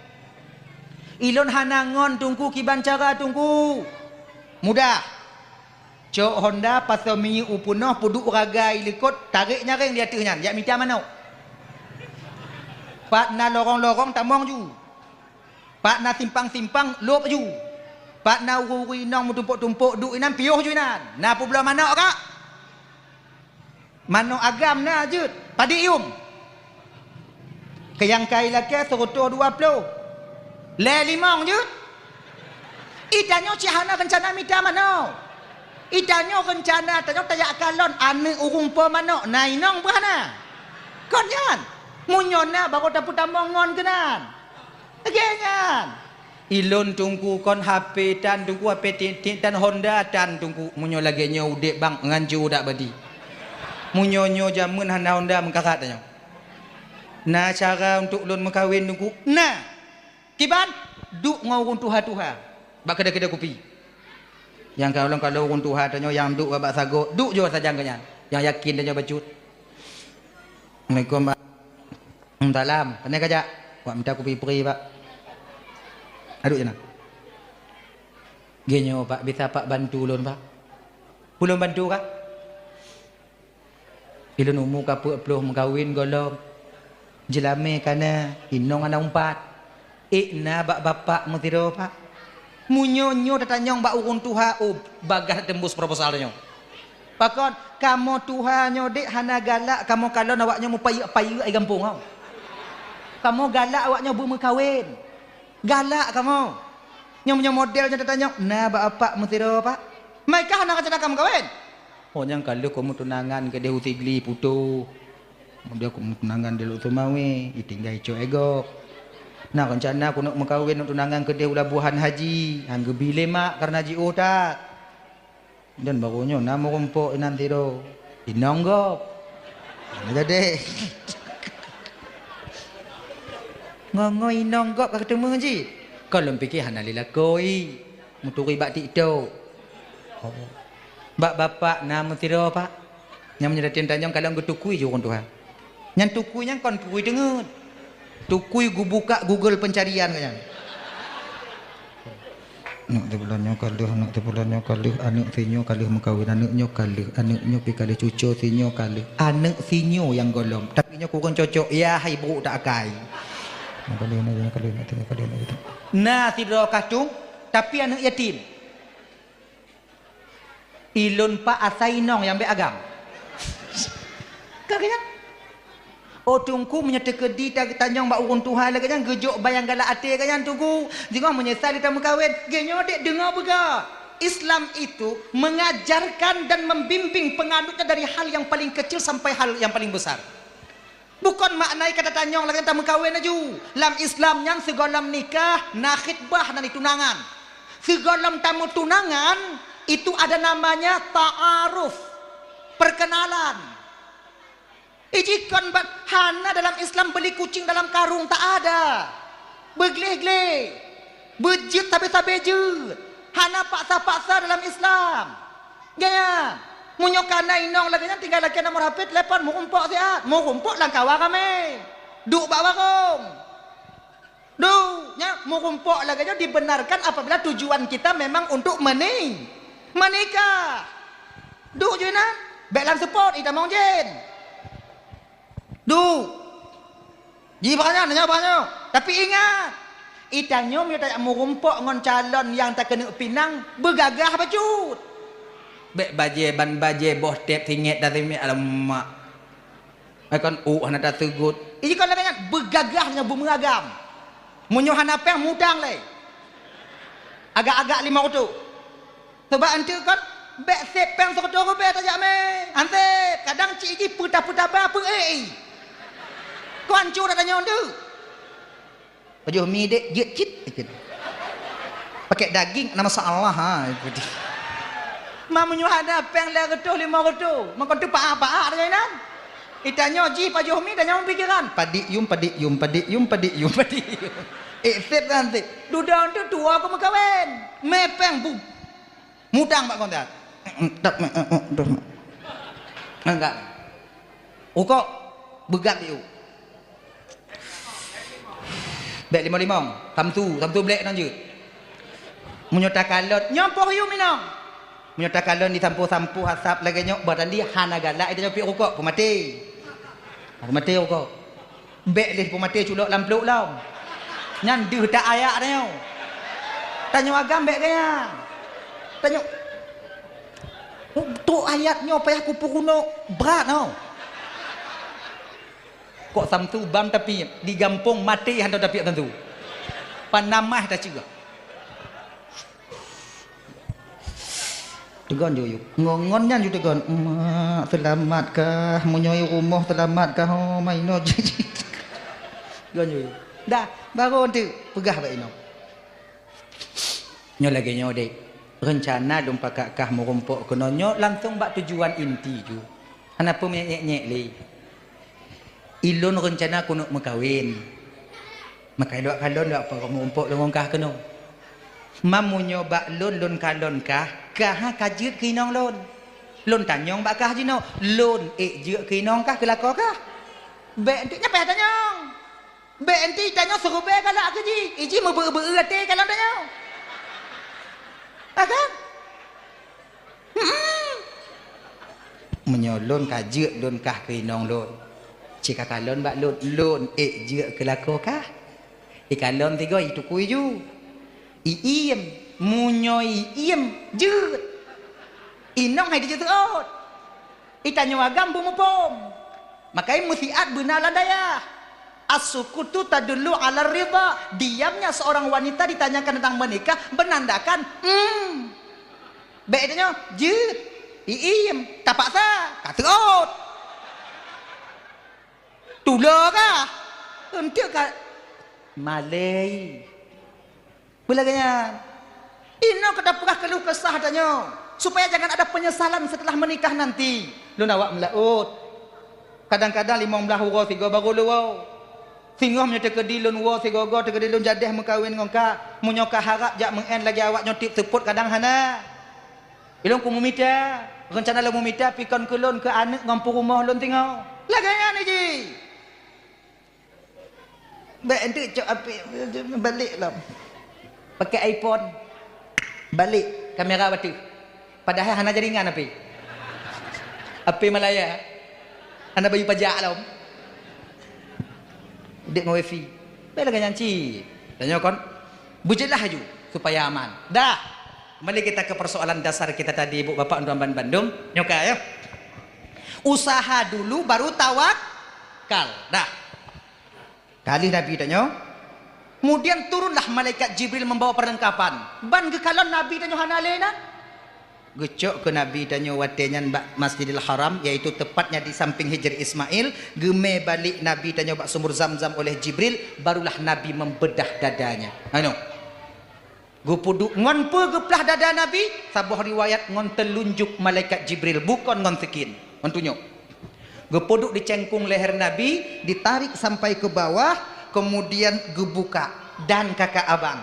Ilôn hana ngon Teungku kiban cara Teungku. Mudah. Cok honda pasoe minyeuk u peunoh, peuduek ragai likot, tarek nyaréng di ateueh nyan, jak mita manok. Pat na lorong-lorong tamong ju. Pat na simpang-simpang lôb ju. Pat na ureuëng-ureuëng inong meutumpok-tumpok duek inan piôh ju inan. Na peubloe manok kak? Manok agam na jeuet, padit yum. Keu nyang kai lakée seureutôh dua ploh. Lhée limong jeuet. I tanyoe cit hana reuncana mita manok. I tanyoe reuncana tanyoe tajak kalon aneuëk ureuëng po manok, na inong beuh hana. Kon nyan, meunyoe na barô tapeutamong ngon keunan. Lagée nyan. Ilôn Teungku kon H P tan Teungku, H P tiek-tiek tan, honda tan Teungku. Meunyoe lagée nyoe udeb bang, ngan ju udak badi. Meunyoe nyoe jameun hana honda meukarat tanyoe. Na cara untuk lôn meukawen Teungku? Na. Kiban? Duek ngon ureuëng tuha-tuha bak keudè-keudè kupi. Nyang ka lôn, ka lôn ureuëng tuha tanyoe nyang duek bak sagoe, duek ju sajan keu nyan. Nyang yakin tanyoe bacut. Assalamualaikum, Pak. Salam. Pane kajak? Wak mita kupi pri, Pak. Aduk je na. Geuh nyoe, Pak, bisa Pak bantu lôn, Pak? Peue lôn bantu, Kak? Ilôn umu ka peuet ploh meukawen gohlom. Jeulamé ka na, inong hana umpat. Ék na bak bapak meusidroe, Pak. Meunyoe nyoe tatanyong bak ureuëng tuha, oh, bagaih teumbus proposal nyoe. Pakon, kamoe tuha nyoe dek hana galak kamoe kalon awaknyoe meupayeuk-payeuk di gampông, oh. Kamoe galak awaknyoe beumeukawen. Galak kamoe. Nyoe meunyoe model nyoe tatanyong, na bak bapak meusidroe, Pak. Meukah hana rencana ka meukawen? Oh, nyang ka lheueh kamoe tunangan keudeh u Sigli Puto. Kemudian kamoe tunangan di Lhokseumawe, ditinggai cok e gob. Na rencana keuneuk meukawen, tunangan keudeh u Labuhan Haji, han geubi lé mak kareuna jiôh that. Dan barô nyoe na meurumpok inan sidroe. Inong gob. Hana jadi. Ngon-ngon inong gob ka teumé jih. Kon lôn pike hana lé lakoe. Meuturi bak TikTok. Oh. Bak bapak na meusidroe, Pak. Nyang meunyoe latihan tanyong kalon geutukui ju ureuëng tuha. Nyan tukui nyan kon tukui teungeut. Tukui geubuka Google pencarian nyan. Aneuk teuh bulan nyoe ka lheueh, aneuk teuh bulan nyoe ka lheueh, aneuk sinyoe ka lheueh meukawen, aneuk nyoe ka lheueh, aneuk nyoe pi ka lheueh, cucoe sinyoe ka lheueh, aneuk sinyoe nyang gohlom. Tapi nyoe kureueng cocok, ya hai brôk tak akai. Nyoe ka lheueh, nyoe ka lheueh, nyoe ka lheueh, nyoe ka lheueh. Na sidroe kah tueng, tapi aneuk yatim. Ilôn pat asai inong nyang bèk agam. Ka geuh nyan. Oh, Teungku, meunyoe teukeudi ta-, tanyong bak ureueng tuha lagèe nyan, geujok ban nyang galak até geuh nyan, Teungku. Singoh meunyeusai lé tameukawen, geuh nyoe dek deungoe beugah. Islam itu mengajarkan dan membimbing penganutnya dari hal yang paling kecil sampai hal yang paling besar. Bukon makna kata tanyong lagèe tameukawen laju. Lam Islam nyan sigohlom nikah, na khitbah, na tunangan. Sigohlom tameutunangan, itu ada namanya ta'aruf, perkenalan. Iji kon ba-, hana dalam Islam beli kucing dalam karung, tak ada. Beugleh-gleh. Beujeuet sabe-sabe jeuet. Hana paksa-paksa dalam Islam. Gaya. Meunyoe kana inong lagèe nyan tinggai lakèe nomor H P, telepon, meurumpok siat. Meurumpok lam kawa ramè. Duek bak warong. Duek, nya meurumpok lagèe nyoe dibenarkan apabila tujuan kita memang untuk meni-, menikah. Duek ju inan, bèk lam seupôt, itamong jén. Duek. Ji bak nyan, nyoe bak nyoe. Tapi ingat, itanyoe meunyoe tajak meurumpok ngon calon nyang takeuneuk pinang, beugagah bacut. Bèk bajèe, ban bajèe, boh tép, singèt, dan singèt, alamak. Ai kon ôk hana taseugot. Iji kon lagèe nyan, beugagah nyoe beumeuragam. Meunyoe hana péng, mutang lé. Agak-agak limong reutôh. Sabab eunteuk kon, bèk sép péng sireutôh ribèe tajak mè. Han sép, kadang cit jih peutah-peutah ba peu ék i. Kon hancô that tanyoe eunteuk. Pajoh mi dek, jeuet cit, ikheun. Pakai daging, na masalah, ha, ikheun. Ma meunyoe hana péng lhèe reutôh, limong reutôh, meukeunong teupaah-paah tajak inan. Itanyoe jih pajoh mi, tanyoe pikiran. Padik yum, padik yum, padik yum, padik yum, padik yum. Ék sép kan sép. Dudoe tu tuwoe keu meukawen. Mè péng bu. Mutang bak kontak. Enggak. Rukok, beugat yuk. Bèk limong-limong. Samsu, samsu blék nan jeuet. Meunyoe takalon, nyoe poh yum inong. Meunyoe takalon disampoe-sampoe asap lagèe nyoe, bah tandi hana galak, itanyoe piep rukok, peumaté. Peumaté rukok. Bèk lé peumaté culok lam plôk lom. Nyan deuh that ayat tanyoe. Tanyoe agam bèk gaya. Tanyoe, trok ayat nyoe payah kupeurunoe brat nyoe. Kok samsu bam tapiep, di gampông maté hana tapiep samsu. Panamah taceugah. Teugon ju yuk. Ngon, ngon nyan ju teugon. Mak, seulamat kah? Meunyoe i rumoh seulamat kah? Oh, ma inoe jih. Teugon ju yuk. Dah, baru eunteuk peugah bak inoe. Nyoe lagèe nyoe dek. Reuncana lôn pakat kah meurumpok keunoe nyoe langsong bak tujuan inti ju. Hana peue meunyèk-nyèk lé. Ilôn reuncana keuneuk meukawen. Maka ilôn kalon dak peurumpok lôn ngon kah keunoe. Ma meunyoe bak lôn, lôn kalon kah, kah ka jeuet keu inong lôn. Lôn tanyong bak kah jinoe, lôn ék jeuet keu inong kah, keu lakoe kah? Bèk eunteuk nyan payah tanyong. Bèk eunteuk tanyoe siribèe galak keu jih, iji meubeu-beu até kalon tanyoe. Ah, kan? Hmm. Meunyoe lôn ka jeuet lôn kah keu inong lôn, ci ka kalon bak lôn, lôn ék jeuet keu lakoe kah? Ikalon sigoe itukui ju. Iiem, meunyoe iiem, jeuet. Inong hai dijeuet seuôt. Itanyoe agam beumuphom. Makai meusiat beuna lam dayah. As-sukutu tadullu 'ala ridha. Diamnya seorang wanita ditanyakan tentang menikah menandakan, hmm. Bèk itanyoe, jeuet. Iiem, tapaksa, ka seuôt. Tulo kah? Eunteuk ka malèe. Beulagèe nyan. Inoe ka tapeugah keuluh kesah tanyoe, supaya jangan ada penyesalan setelah menikah nanti. Lôn awak meulaôt. Kadang-kadang limong blaih uroe sigoe baru lôn woe. Singoh meunyoe teukeudi lôn woe sigoe-goe, teukeudi lôn jadeh meukawen ngon kah, meunyoe kah harab jak meu'en lagèe awak nyoe tiep seupôt kadang hana. Ilôn ku meumita, reuncana lôn meumita pikon keu lôn keu aneuk ngon peurumoh lôn singoh. Lagèe nyan jih. Bèk eunteuk cok apèk, balek lom. Pakai iPhone. Balek kamera bateue. Padahai hana jaringan api. Api Malaya. Hana bayeue pajak lom. Dek ngon wifi. Bela ganyan cit. Tanyoe kon. Beujeulaih laju supaya aman. Dah. Kembali kita ke persoalan dasar kita tadi, Ibu Bapak, untuk bandum. Nyoka ya. Usaha dulu baru tawakal. Dah. Ka lheueh Nabi tanyoe, kemudian turunlah malaikat Jibril membawa perlengkapan. Ban geukalon Nabi tanyoe hana lé nan. Geucok keu Nabi tanyoe watée nyan bak Masjidil Haram, yaitu tepatnya di samping Hijr Ismail. Geumé balek Nabi tanyoe bak sumur Zamzam oleh Jibril, barulah Nabi membedah dadanya. Anu. Geupeuduek ngon peue geuplah dada Nabi? Saboh riwayat ngon teulunjuk malaikat Jibril, bukon ngon sikin, ngon tunyok. Geupeuduek di cengkung leher Nabi, ditarik sampai ke bawah, kemudian geubuka. Dan kakak abang,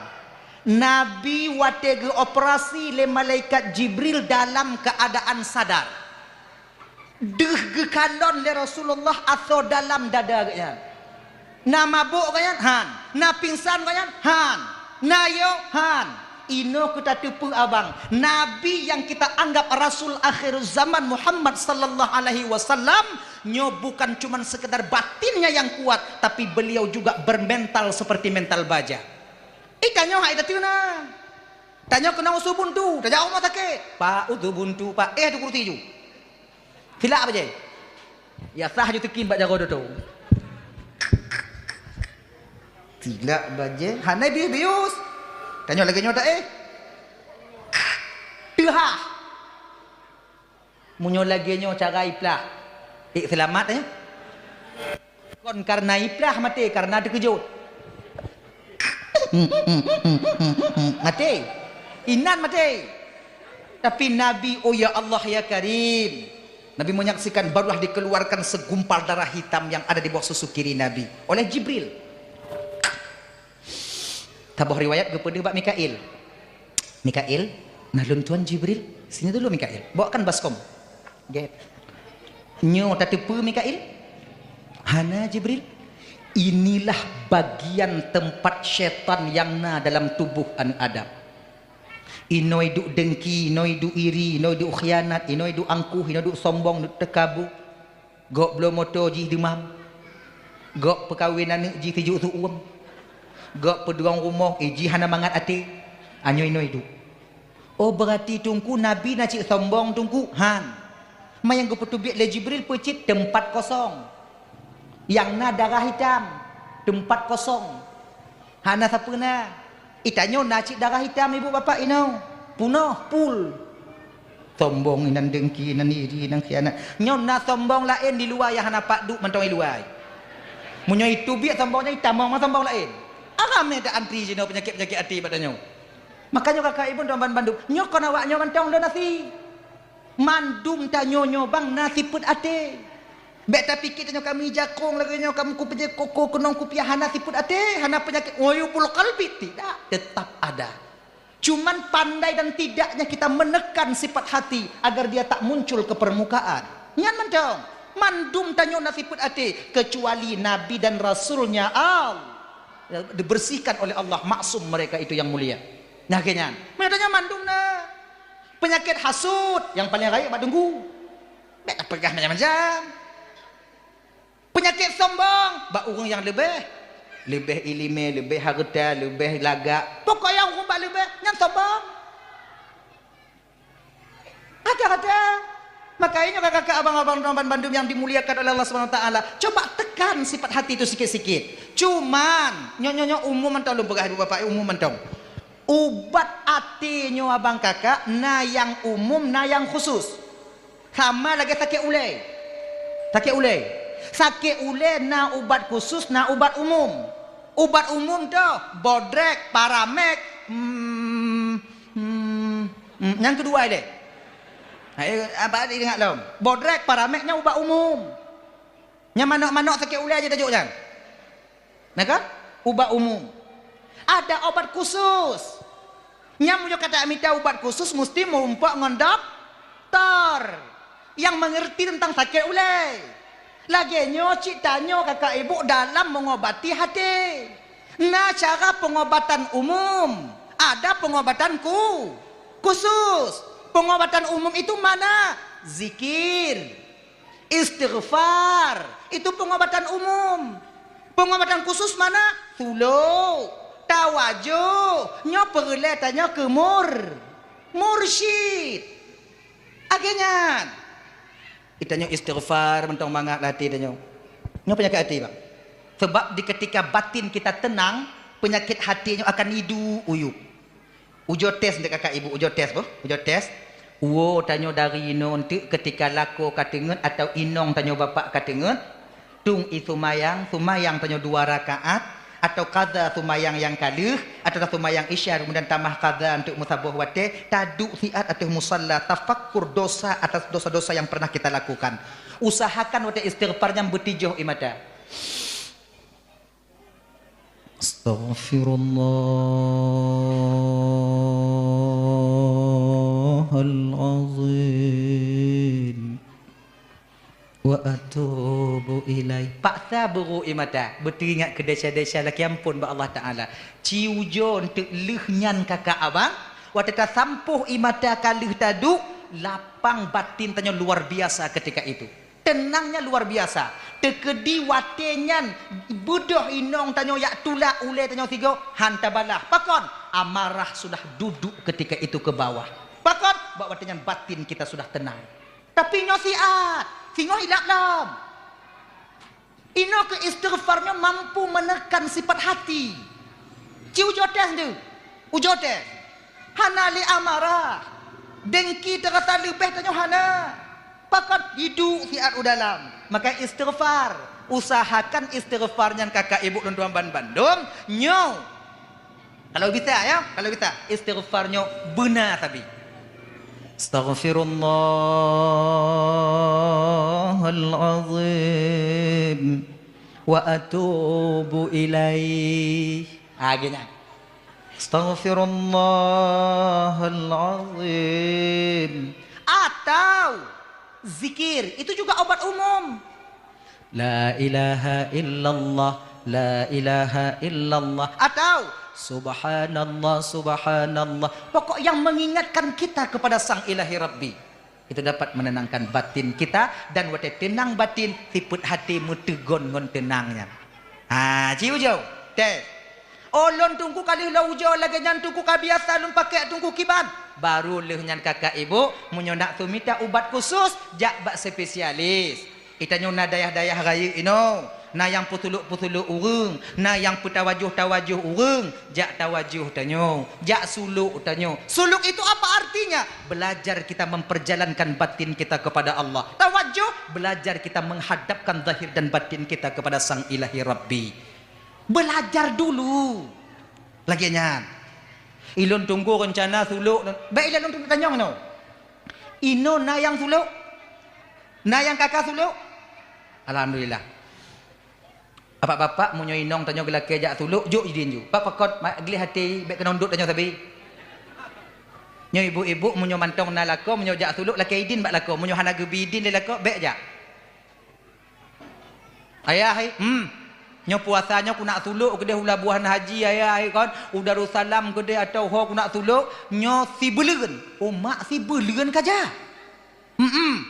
Nabi watée geuoperasi lé malaikat Jibril dalam keadaan sadar. Deuh geukalon lé Rasulullah asoe dalam dada geuhnyan. Na mabök geuhnyan? Han. Na pingsan geuhnyan? Han. Na yo? Han. Inoe keu tateupeue abang, Nabi nyang kita anggap Rasul akhir zaman Muhammad sallallahu alaihi wasallam, nyoe bukan cuman sekedar batinnya yang kuat, tapi beliau juga bermental seperti mental baja. Ih, tanyoe hai tateupeue na. Tanyoe keunong usu buntu, tajak rumoh sakét. Pak, usu buntu, Pak. Eh, tu kursi ju. Silak bajée. Ya sah ju teukim bak jaroe doto. Silak bajée, hana bius-bius. Tanyoe lagée nyoe tak eh? Teuhah. Meunyoe lagée nyoe cara iplah. Eh, seulamat eh. Kon karena iplah maté, karena teukeujot. Maté. Inan maté. Tapi Nabi, oh ya Allah ya Karim. Nabi menyaksikan barulah dikeluarkan segumpal darah hitam yang ada di bawah susu kiri Nabi oleh Jibril. Saboh riwayat geupeudeuh bak Mikail. Mikail, nah lôn tuan Jibril, sini dulu Mikail. Bawakan baskom. Gét. Nyoe tateupeue Mikail? Hana Jibril. Inilah bagian tempat syaitan yang na dalam tubuh aneuk Adam. Inoe duek dengki, inoe duek iri, inoe duek khianat, inoe duek angkuh, inoe duek sombong, duek teukabu. Gok bloe moto jih deumam. Gok peukawen aneuk jih sijuek su uem. Gok peudong rumoh, eh, jih hana mangat até. Anyoe inoe duek. Oh, beurati Teungku Nabi na cit sombong Teungku? Han. Ma nyang geupeutubiet lé Jibril peucit teumpat kosong. Nyang na darah hitam, teumpat kosong. Hana sapeue na. Itanyoe na cit darah hitam ibu bapak inoe. Punoh, pul. Sombong inan dengki, inan iri, inan khianat. Nyoe na sombong laén di luwa nyang hana pat duek mantong i luwa. Meunyoe itubiet sombong nyan itamong ma sombong laén. Aram nyan ta antri jinoe peunyakét-peunyakét até bak tanyoe. Makanya kakak ibu tuan ban bandum, nyoe kon awak nyoe mantong lôn asi. Mandum tanyoe nyoe bang na sifeuet até. Bék tapike tanyoe kami jakong lagée nyoe, kami kupeujeuet koko keunong kupiah hana sifeuet até, hana peunyakét uyubul qalbi, tidak, tetap ada. Cuman pandai dan tidaknya kita menekan sifat hati agar dia tak muncul ke permukaan. Nyan mantong, mandum tanyoe na sifeuet até, kecuali Nabi dan Rasulnya Allah. Dibersihkan oleh Allah, maksum mereka itu yang mulia. Nah, keu nyan. Meunyoe tanyoe mandum na. Peunyakét hasut nyang paleng rayeuk bak teungku. Bék tapeugah macam-macam. Peunyakét sombong bak ureuëng nyang leubeh. Leubeh iéleumé, leubeh hareuta, leubeh lagak. Pokok nyang ureuëng bak leubeh, nyan sombong. Ada-ada. Makanya kakak abang-abang dan bandum yang dimuliakan oleh Allah Subhanahu Wa Taala, coba tekan sifat hati itu sikit-sikit. Cuman, nyoe-nyoe umum mantong lôn peugah ibu bapak, umum mantong. Ubat até nyoe abang kakak, na nyang umum, na nyang khusus. Sama lagée sakét ulée. Sakét ulée. Sakét ulée na ubat khusus, na ubat umum. Ubat umum toh, bodrek, paramek, hmm, hmm, hmm, nyang keudua ilée. Hai, apa ingat lom? Bodrek, paramek nyan ubat umum. Nyang manok-manok sakét ulée aja tajok nyan. Nah kan? Ubat umum. Ada obat khusus. Nyang meunyoe ka tamita ubat khusus musti meurumpok ngon doktor nyang mengerti tentang sakét ulée. Lagée nyoe cit tanyoe kakak ibu dalam mengobati hati. Na cara pengobatan umum, ada pengobatan khu-, Khusus. Pengobatan umum itu mana? Zikir, istighfar. Itu pengobatan umum. Pengobatan khusus mana? Thulu, tawajuh. Nyoe peureulée tanyoe keu mur-, mursyid. Akhé nyan, itanyoe istighfar mantong mangat lam até tanyoe. Nyoe peunyakét até, bang. Sebab di ketika batin kita tenang, peunyakét até nyoe akan iduek uyuek. Ujoe tes nteuk kakak ibu, ujoe tes boh, ujoe tes. Uwoe tanyoe dari inoe nteuk ketika lakoe ka teungeut atau inong tanyoe bapak ka teungeut, tueng ie seumayang, seumayang tanyoe dua rakaat, atau qadha seumayang nyang ka lheueh, atau seumayang isya kemudian tamah qadha nteuk meusaboh watée, taduek siat ateueh musalla, tafakkur dosa atas dosa-dosa yang pernah kita lakukan. Usahakan watée istighfar nyan beutijoh ie mata. Astaghfirullahalazim. Wa atubu ilaih. Paksa beurôk ie mata, beuteuingat keu desya-desya, lakée amphon bak Allah Taala. Ci ujoe nteuk lheueh nyan kakak abang, watée tasampôh ie mata ka lheueh taduek, lapang batin tanyoe luar biasa ketika itu. Tenangnya luar biasa. Teukeudi watée nyan beudôh inong tanyoe jak tulak ulée tanyoe sigoe, han tabalah. Pakon? Amarah sudah duduk ketika itu ke bawah. Pakon? Bak watée nyan batin kita sudah tenang. Tapi nyoe siat, singoh ilap lom. Inoe keu istighfar nyoe mampu menekan sifat hati. Ci ujoe tes nteuk. Ujoe tes. Hana lé amarah. Dengki teurasa leubeh tanyoe hana. Pakon? Iduek siat u dalam. Maka istighfar. Usahakan istighfar nyan kakak ibu lôn tuan ban bandum. Nyoe. Kalau bisa ya, kalau bisa. Istighfar nyoe beuna sabe. Astaghfirullahalazim wa atubu ilaih. Ha, geuh nyan. Astaghfirullahalazim. Atau zikir, itu juga obat umum. La ilaha illallah, la ilaha illallah. Atau subhanallah, subhanallah. Pokok yang mengingatkan kita kepada Sang Ilahi Rabbi. Itu dapat menenangkan batin kita, dan watée tenang batin, sifeuet hati meuteugon ngon tenang nyan. Ha, ci ujoe. Tes. Oh, lôn teungku ka lheueh lôn ujoe lagée nyan teungku ka biasa lôn pakék teungku kiban. Baru lheueh nyan kakak ibu, meunyoe nak sumita ubat khusus, jak bak spesialis. Itanyoe na dayah-dayah rayeuk inoe, na nyang peusulok-peusulok ureuëng, na nyang peutawajoh-tawajoh ureuëng, jak tawajoh tanyoe, jak sulok tanyoe. Sulok itu apa artinya? Belajar kita memperjalankan batin kita kepada Allah. Tawajoh, belajar kita menghadapkan zahir dan batin kita kepada Sang Ilahi Rabbi. Belajar dulu. Lagée nyan. Ilôn teungku reuncana sulok, bék ilôn teungku tanyong inoe. Inoe na nyang sulok? Na nyang kaka sulok? Alhamdulillah. Bapak-bapak, meunyoe inong tanyoe geulakée jak sulok, jok idin ju. Pak pakot, ma-, gleh até, bék keunong dot tanyoe sabe. Nyoe ibu-ibu, meunyoe mantong na lakoe, meunyoe jak sulok, lakée idin bak lakoe. Meunyoe hana geubi idin lé lakoe, bék jak. Ayah, hai, hmm. Nyoe puasa nyoe ku nak sulok keudeh u Labuhan Haji, ayah, hai, kon. U Darussalam keudeh atau ho ku nak sulok, nyoe sibuleuen. Oh, mak sibuleuen ka jak. Hmm.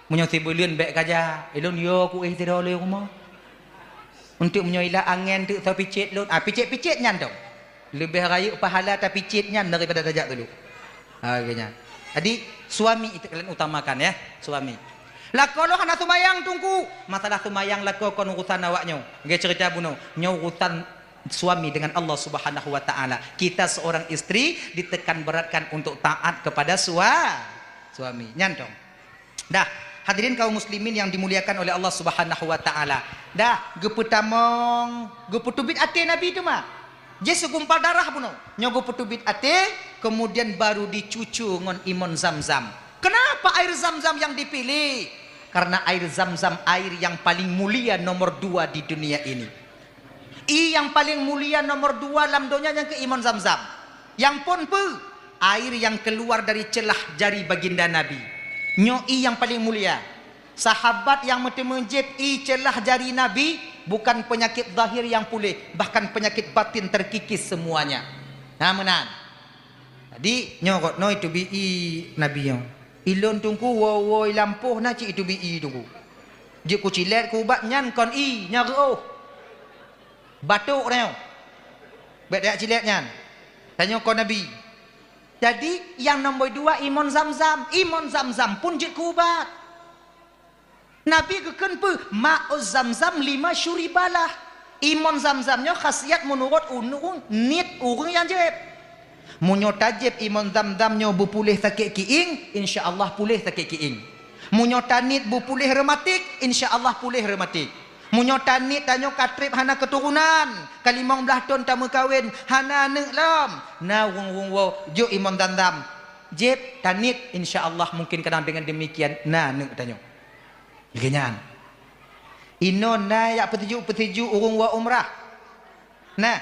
Meunyoe sibuleuen bék ka jak, ilôn yo ku éh sidroe lé rumoh. Untuk meunyoe ila angén teuk soe picet lôn, ah, picet-picet nyan tu. Leubeh rayeuk pahala tapicet nyan daripada tajak sulok. Ha, geuh nyan. Jadi, suami itu kalian utamakan, ya, suami. Lakoe lôn hana seumayang, Teungku. Masalah seumayang lakoe kon urusan awak nyoe. Geuh ceurita bunoe. Nyoe urusan suami dengan Allah Subhanahu wa Ta'ala. Kita seorang istri ditekan beratkan untuk taat kepada sua-, suami. Nyan dong. Dah, hadirin kaum muslimin yang dimuliakan oleh Allah Subhanahu wa Ta'ala. Dah, geupeutamong, geupeuteubiet até Nabi teuma. Jih seugumpal darah bunoe. Nyoe geupeuteubiet até, kemudian baru dicucu ngon imon Zam-Zam. Kenapa air Zam-Zam yang dipilih? Karena air Zam-Zam air yang paling mulia nomor dua di dunia ini. Ie nyang paleng mulia nomor dua lam donya nyang keu imon Zam-Zam. Nyang phon peue? Air yang keluar dari celah jari baginda Nabi. Nyoe ie nyang paleng mulia. Sahabat nyang meuteumeujép ie celah jari Nabi, bukan penyakit zahir nyang puléh, bahkan penyakit batin terkikis semuanya. Nah, meunan. Jadi, nyoe rot noe itubi ié Nabi nyoe. Ilôn Teungku woe-woe i lampôh na cit itubi ié Teungku. Jeuet kucilét keu ubat nyan kon ié, nyan reuôh. Batôk nyoe. Bék tajak cilét nyan. Tanyoe kon Nabi. Jadi, nyang nombor dua imon Zamzam. Imon Zamzam pun jeuet keu ubat. Nabi geukheun peue? Ma'u Zamzam lima syuribalah. Imon Zamzam nyoe khasiat meunurot ureuëng, niet ureuëng nyang jieb. Meunyoe tajieb imon Zamzam nyoe beupuléh sakét kiéng, insya Allah puléh sakét kiéng. Meunyoe taniet beupuléh reumatik, insya Allah puléh reumatik. Meunyoe taniet tanyoe ka treb hana keuturonan, ka limong blaih thon tameukawen, hana aneuëk lom, na ureuëng-ureuëng woe jok imon Zamzam. Jieb, taniet, insya Allah mungkin kadang dengan demikian na aneuëk tanyoe. Lagée nyan. Inoe na jak peusijuek-peusijuek ureuëng woe umrah? Na?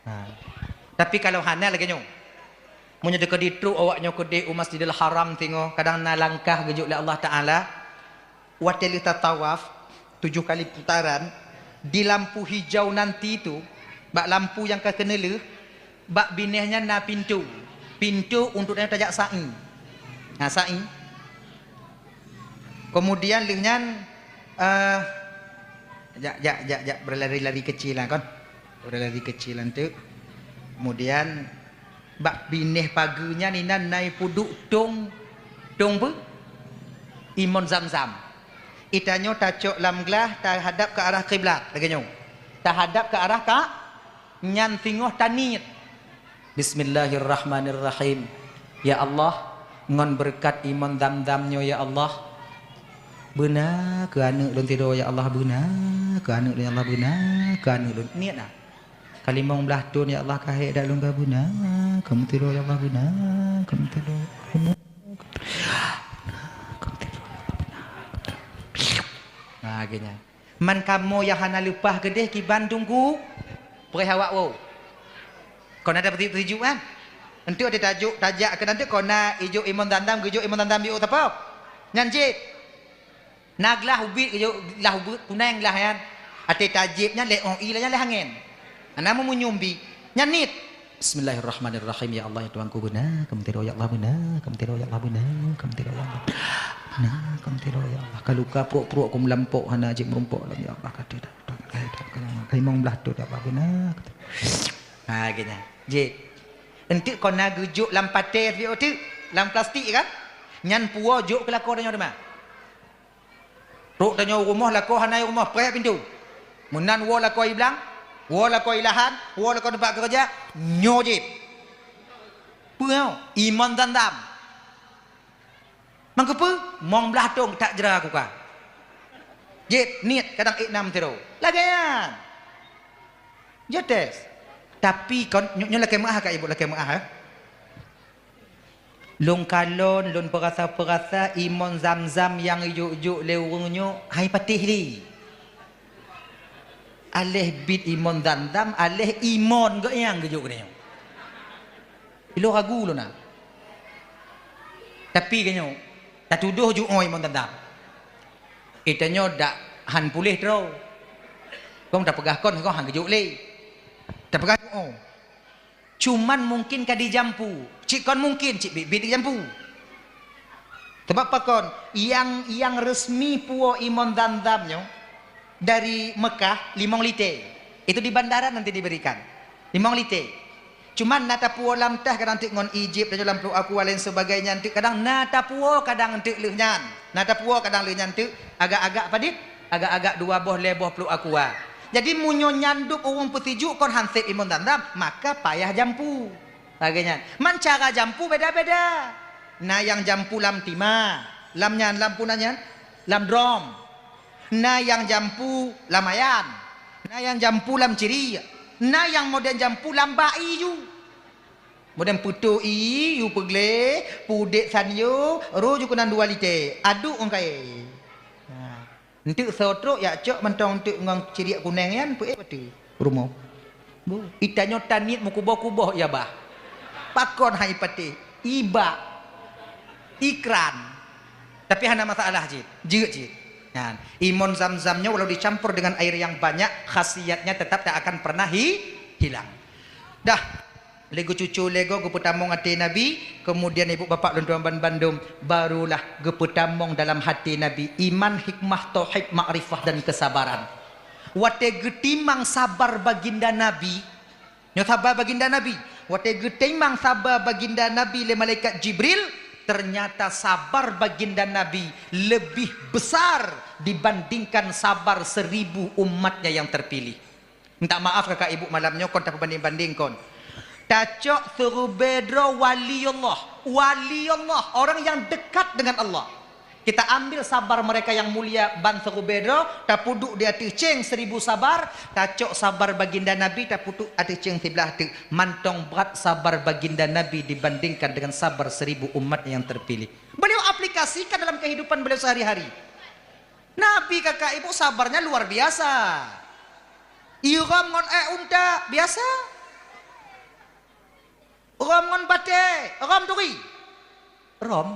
Ha. Tapi kalau hana lagée nyoe. Meunyoe teukeudi trok awak nyoe keudeh u Masjidil Haram singoh, kadang na langkah geujok lé Allah Taala, watée lheueh tatawaf tujoh kali putaran, di lampu hijau nanti tu, bak lampu nyang ka keuneulheueh, bak binéh nyan na pintoe. Pintoe untuk tanyoe tajak sa'i. Na sa'i. Kemudian lheueh nyan, eh, jak, jak, jak, jak, beulari-lari keucil lah kon. Beulari keucil lah teuk. Kemudian bak binéh pageue nyan inan na ipeuduek tong, tong peue? Imon Zamzam. Itanyoe tacok lam glah tahadap ke arah kiblat lagée nyoe. Tahadap ke arah ka Nyan singoh taniet. Bismillahirrahmanirrahim. Ya Allah, ngon beureukat imon Zamzam nyoe ya Allah, beuna keu aneuëk lôn sidroe ya Allah, beuna keu aneuëk lôn ya Allah, beuna keu aneuëk lôn. Niet na. Ka limong blaih thon ya Allah, ka hék dak lôn ka beuna keu meusidroe ya Allah, beuna keu meusidroe. Beuna keu meusidroe ya Allah, beuna. Nah, geuhnyan. Man kamoe nyang hana leupah keudeh kiban Teungku, preh awak woe. Kon na tapeusijuek-sijuek kan? Enteuk teutajok tajak keu nanteuk kon na ijok imon Zamzam, geujok imon Zamzam jok sapo? Nyan jieb. Na glah ubit geujok, glah ubit kuneng glah nyan. Até tajieb nyan lé óh ie nyan lé hangén. Hana meumunyum bi. Nyan niet. Bismillahirrahmanirrahim. Ya Allah, ya Tuhanku, beuna keu meusidroe ya Allah, beuna keu meusidroe ya Allah, beuna keu meusidroe ya Allah. Beuna keu meusidroe ya Allah. Ka luka pruek-pruek ku meulampok hana jeuet meurumpok lom ya Allah, ka teudak. Ka limong blaih thon ya Allah, beuna. Ha, geuhnyan. Jih. Enteuk kon na geujok lam patée piôh teuk, lam plastik kan? Nyan puwoe jok keu lakoe tanyoe teuma. Trok tanyoe u rumoh, lakoe hana i rumoh, preh pintoe. Meunan woe lakoe i blang, woe lakoe i lahan, woe lakoe teumpat keureuja, nyoe jieb. Peue nyoe? Imon Zamzam. Mangkeupeue? Mong blaih thon that jra kuka. Jieb, niet, kadang ék nam sidroe. Lagée nyan. Jeuet tes. Tapi kon, nyoe, nyoe lakée meuáh ka ibu, lakée meuáh, eh. Lôn kalon, lôn peurasa-peurasa imon Zamzam nyang jok-jok lé ureuëng nyoe hai patéh lé. Aléh bit imon Zamzam, aléh imon geuh nyang geujok keunoe. Ilôn ragu lôn na. Tapi geuhnyoe, tatudoh jok imon Zamzam. Itanyoe dak han puléh droe. Kong tapeugah kon, kong han geujok lé. Tapeugah jok. Cuman mungkin ka dijampu. Cit kon mungkin, cit biet-biet dijampu. Sabab pakon, nyang, nyang resmi puwoe imon Zamzam nyoe dari Mekah limong lité. Itu di bandara nanti diberikan. Limong lité. Cuman na tapuwoe lam tah kadang teuk ngon ie jieb, tanyoe lam pluek aqua lain sebagainya teuk kadang na tapuwoe kadang teuk lheueh nyan. Na tapuwoe kadang lheueh nyan teuk agak-agak padit, agak-agak dua boh lhée boh pluek aqua. Jadi meunyoe nyan dub ureuëng peusijuek kon han sép imon Zamzam, maka payah jampu. Lagée nyan. Man cara jampu beda-beda. Na nyang jampu lam timah, lam nyan, lam puna nyan, lam drom. Na nyang jampu lam ayan. Na nyang jampu lam ciriek. Na nyang modern jampu lam bak ie ju. Modern peutoh ie, yue peugleh, pudek sanyo, roh ju keunan dua lité. Aduk ngon kayée. Ha. Enteuk soe trok jak cok mantong enteuk ngon ciriek kuneng nyan peuék bateue rumoh. Bu, itanyoe taniet meukuboh-kuboh ia bah. Pakon hai patéh? Ibak. Ikran. Tapi hana masalah cit. Jeuet cit. Nyan. Imon Zamzam nyoe walau dicampur dengan air yang banyak, khasiatnya tetap tak akan pernah hi-, hilang. Dah. Lé geucucô lé goe geupeutamong até Nabi, keumudian ibu bapak lôn tuan ban bandum, barulah geupeutamong dalam até Nabi iman, hikmah, tauhid, makrifah dan kesabaran. Watée geutimang sabar baginda Nabi, nyoe sabar baginda Nabi, watée geutimang sabar baginda Nabi lé malaikat Jibril, ternyata sabar baginda Nabi lebih besar dibandingkan sabar seribu umatnya yang terpilih. Minta maaf kakak ibu, malam nyoe kon tapeubanding-banding kon. Tacok seurubée droe wali Allah. Wali Allah, orang yang dekat dengan Allah. Kita ambil sabar mereka yang mulia ban seurubée droe, tapeuduek di ateueh céng seribu sabar, tacok sabar baginda Nabi, tapeuduek ateueh céng siblaih teuk. Mantong brat sabar baginda Nabi dibandingkan dengan sabar seribu umat yang terpilih. Beliau aplikasikan dalam kehidupan beliau sehari-hari. Nabi kakak ibu sabarnya luar biasa. Irhom ngon ék unta biasa. Rhom ngon batée, rhom turi. Rhom.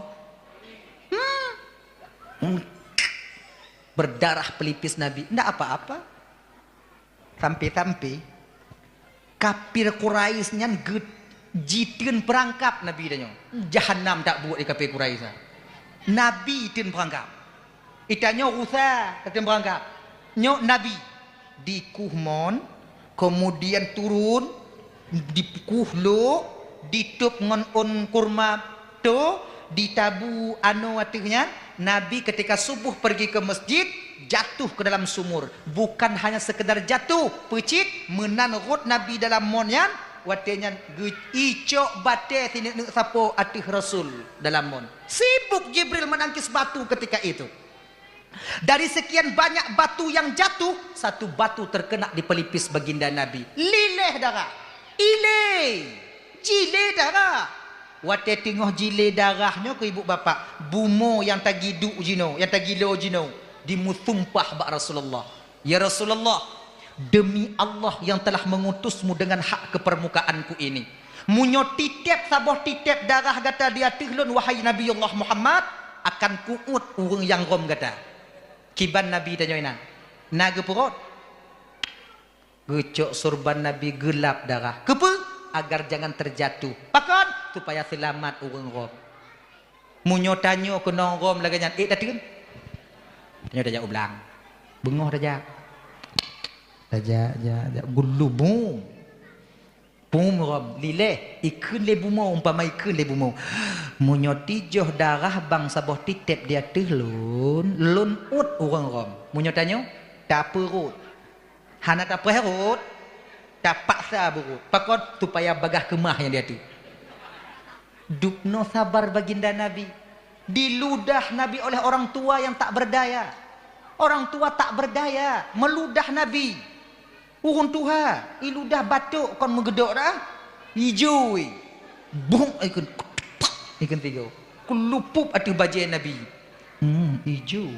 Hmm. Hmm. Berdarah pelipis Nabi, ndak apa-apa. Sampai-sampai kafir Quraisy nyan geu-, jiteun peurangkab Nabi tanyoe. Jahannam tabuet di kafir Quraisy nyan. Nabi teun peurangkab. Itanyoe rusa tateun peurangkab. Nyoe Nabi dikueh mon, keumudian turun, dikueh lok, ditôb ngon ôn kurma, to, ditabu anoe ateueh nyan. Nabi ketika subuh pergi ke masjid, jatuh ke dalam sumur. Bukan hanya sekedar jatuh, peucit, meunan rhot Nabi dalam mon nyan, watée nyan geu-, icok batée sineuk-neuk sapo ateueh Rasul dalam mon. Sibuk Jibril menangkis batu ketika itu. Dari sekian banyak batu yang jatuh, satu batu terkena di pelipis baginda Nabi. Lileh darah. Ilée. Jilée darah. Watée teungoh jilée darah nyoe keu ibu bapak, bumoe nyang tagiduk jinoe, nyang tagilo jinoe, jimeusumpah bak Rasulullah, "Ya Rasulullah, demi Allah yang telah mengutusmu dengan hak ke permukaanku ini, meunyoe titeb saboh titeb darah gata di ateueh lôn, wahai Nabiullah Muhammad, akan kuuet ureuëng nyang rhom gata." Kiban Nabi tanyoe inan? Na geupeurot? Geucok surban Nabi geulab darah. Keupeue? Agar jangan terjatuh. Pakon? Supaya seulamat ureuëng rhom. Meunyoe tanyoe keunong rhom lagée nyan, ék tateun? Tanyoe tajak u blang. Beungoh tajak. Tajak, jak, jak. Geulubung. Pum rhom, lileh, ikheun lé bumoe, umpama ikheun lé bumoe. Meunyoe tijoh darah bang saboh titeb di ateueh lôn, lôn uet ureuëng rhom. Meunyoe tanyoe, tapeurot. Hana tapeurot, tapaksa beurot. Pakon? Supaya bagaih keumah nyang di ateueh. Dubnoe sabar baginda Nabi. Diludah Nabi oleh orang tua yang tak berdaya. Orang tua tak berdaya, meludah Nabi. Ureuëng tuha, iludah batok kon meugeudok dah. Ijo, bung ikheun, ikheun tiga. Keulupup ateueh bajée Nabi. Hmm, ijo.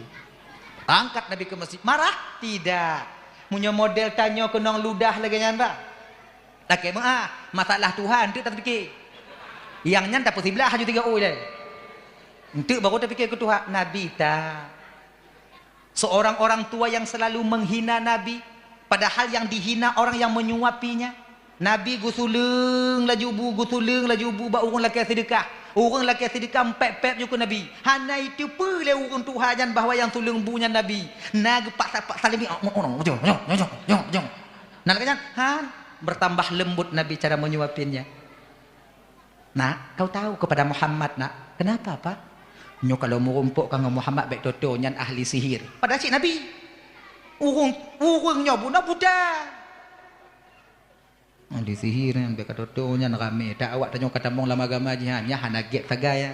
Angkat Nabi ke masjid. Marah? Tidak. Meunyoe model tanyoe keunong ludah lagée nyan, bah. Lakée meuah, masalah tuha enteuk tapike. Nyang nyan tapeusiblah aju tiga ui deh. Enteuk baru tapike keu tuha, Nabi ta. Seorang orang tua yang selalu menghina Nabi, padahal yang dihina orang yang menyuapinya. Nabi geusuleueng laju bu, geusuleueng laju bu bak ureuëng lakée seudeukah. Ureuëng lakée seudeukah mpép-pép ju keu Nabi. Hana iteupeue lé ureuëng tuha nyan bahwa nyang suleueng bu nyan Nabi. Na geupaksa-paksa lé mi, "Oh, oh, oh, jong, jong, jong, jong, jong." Nah, lagée nyan, han, bertambah lembut Nabi cara menyuapinnya. "Nak, kau tahu kepada Muhammad, Nak." "Kenapa, Pak?" "Nyoe kalau meurumpok ka ngon Muhammad, bék toto nyan ahli sihir." Padahal cit Nabi. Ureuëng, ureuëng nyoe bunoe buta. Ahli sihir nyan, bék ka toto nyan ramé. Tak awak tanyoe ka tamong lam agama jih, nyan hana gét sagai, ya.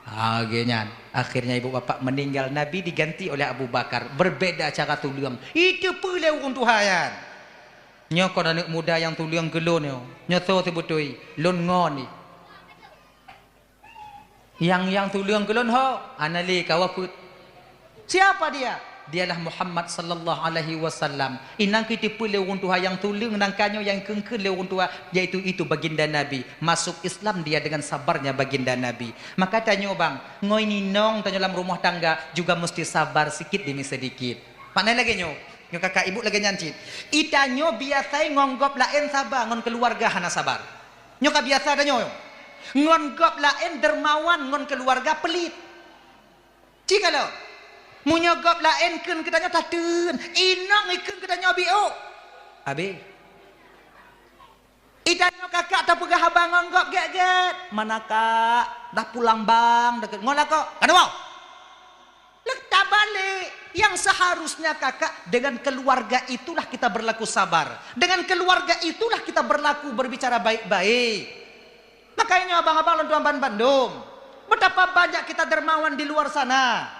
Ha, lagée nyan. Akhirnya ibu bapak meninggal, Nabi diganti oleh Abu Bakar. Berbeda cara tuleueng. Iteupeue lé ureuëng tuha nyan. Nyoe kon aneuëk muda nyang tuleueng keu lôn nyoe. Nyoe soe seubeutôi? Lôn ngon jih. Nyang, nyang tuleueng keu lôn ho? Hana lé, ka wafeuet. Siapa dia? Dialah Muhammad sallallahu alaihi wasallam. Inan keuh iteupeue lé ureuëng tuha nyang tuleueng nangka nyoe nyang kheun-kheun lé ureuëng tuha, yaitu itu baginda Nabi. Masuk Islam dia dengan sabarnya baginda Nabi. Maka tanyoe bang, ngon inong tanyoe lam rumoh tangga juga meusti sabar sikit demi sedikit. Makna lagée nyoe, nyoe kakak ibu lagée nyan cit. Itanyoe biasa ngon gob laén saba, ngon keuluwarga hana sabar. Nyoe ka biasa tanyoe. Ngon gob laén dermawan, ngon keuluwarga pelit. Ci kalon. Meunyoe gob laén kheun keu tanyoe tateun, inong ikheun keu tanyoe biôk. Abéh. Itanyoe kakak tapeugah haba ngon gob gét-gét. Mana kak? Dah pulang bang, deket ngon lakoe. Ka na woe? Leuh tabalek. Yang seharusnya kakak, dengan keluarga itulah kita berlaku sabar. Dengan keluarga itulah kita berlaku berbicara baik-baik. Makanya abang-abang lôn tuan ban bandum, betapa banyak kita dermawan di luar sana.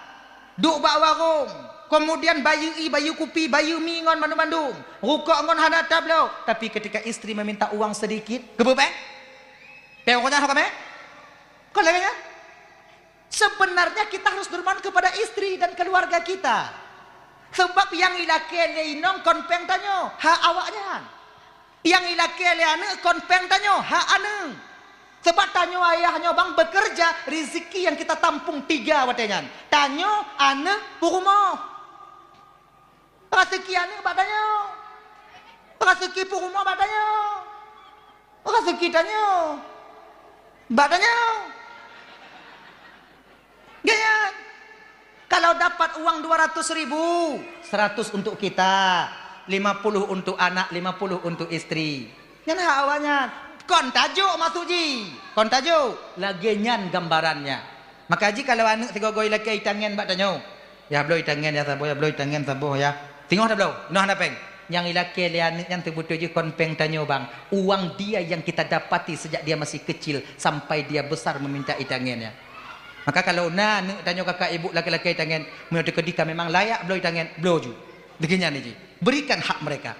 Duek bak warong, kemudian bayeue ie, bayeue kupi, bayeue mi ngon bandum-bandum. Rukok ngon hana tabloe, tapi ketika istri meminta uang sedikit, keupeue bang? Péng rukok nyan ho kamé? Kon lagèe nyan? Sebenarnya kita harus dermawan kepada istri dan keluarga kita. Sebab nyang ilakèe lé inong kon péng tanyoe, hak awaknyan. Nyang ilakèe lé aneuk kon péng tanyoe, hak aneuk. Sebab tanyoe ayah nyoe bang bekerja, rezeki yang kita tampung tiga watèe nyan. Tanyoe, aneuk, peurumoh. Raseuki aneuk bak tanyoe. Raseuki peurumoh bak tanyoe. Raseuki tanyoe bak tanyoe. Gaya. Kalau dapat uang dua ratus ribu, seratus untuk kita, lima puluh untuk anak, lima puluh untuk istri. Nyan hak awaknyan. Kon tajok maksud jih. Kon tajok. Lagèe nyan gambarannya. Maka jih kalau aneuk sigoe-goe ilakèe itangen bak tanyoe, "Ya, bloe itangen ya saboh, ya, bloe itangen saboh ya." Singoh tabloe, inoe hana péng. Nyang ilakèe lé aneuk nyan teubeutôi jih kon péng tanyoe bang. Uang dia yang kita dapati sejak dia masih kecil sampai dia besar meminta itangen ya. Maka kalau na aneuk tanyoe kakak ibu lakèe-lakèe itangen, meunyoe teukeudi ka memang layak bloe itangen, bloe ju. Lagèe nyan jih. Berikan hak mereka.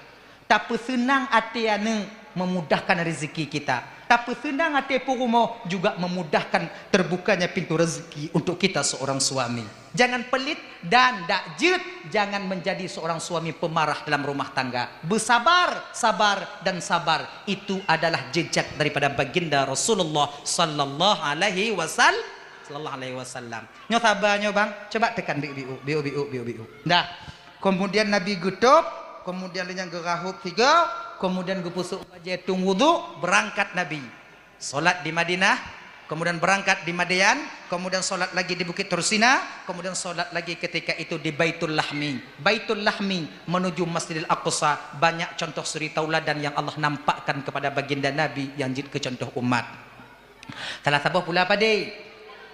Tapeuseunang até aneuk memudahkan rezeki kita. Tapeuseunang até peurumoh juga memudahkan terbukanya pintu rezeki untuk kita seorang suami. Jangan pelit dan dak jeuet, jangan menjadi seorang suami pemarah dalam rumah tangga. Bersabar, sabar, dan sabar. Itu adalah jejak daripada baginda Rasulullah sallallahu alaihi wasal-, sallallahu alaihi wasallam. Nyoe saba nyoe bang, coba tekan biuk-biuk, biuk-biuk, biuk-biuk. Dah. Kemudian Nabi geutôb, kemudian lheueh nyan geurahôb sigoe, kemudian geupeusôk bajèe tueng wudhu, beurangkat Nabi. Salat di Madinah, kemudian beurangkat di Madian, kemudian salat lagi di Bukit Tursina, kemudian salat lagi ketika itu di Baitul Lahmi. Baitul Lahmi menuju Masjidil Aqsa, banyak contoh suri tauladan yang Allah nampakkan kepada baginda Nabi nyang jeuet keu contoh umat. Salah saboh pula padé.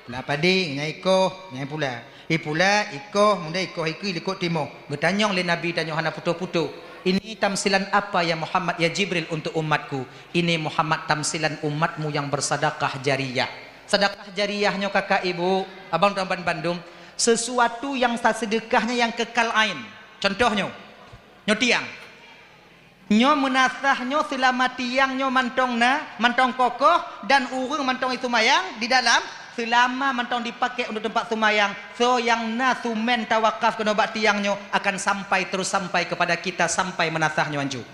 Pula padé, nyang ikoh, nyang pula. Ipula, ikoh, muda ikoh ikui likot timoh. Geutanyong lé Nabi tanyoe hana putôh-putôh, "Ini tamsilan apa ya Muhammad, ya Jibril, untuk umatku?" "Ini Muhammad tamsilan umatmu yang bersadakah jariyah." Sadakah jariyah nyoe kakak ibu, abang tuan ban bandum, sesuatu yang saseudekah nyan nyang kekal ain. Contoh nyoe, nyoe tiang. Nyoe meunasah nyoe seulama tiang nyoe mantong na, mantong kokoh, dan ureuëng mantong jiseumayang di dalam, seulama mantong dipaké untuk teumpat seumayang, soe nyang na sumén tawakaf keunoe bak tiang nyoe akan sampai terus sampai kepada kita sampai meunasah nyoe ancu.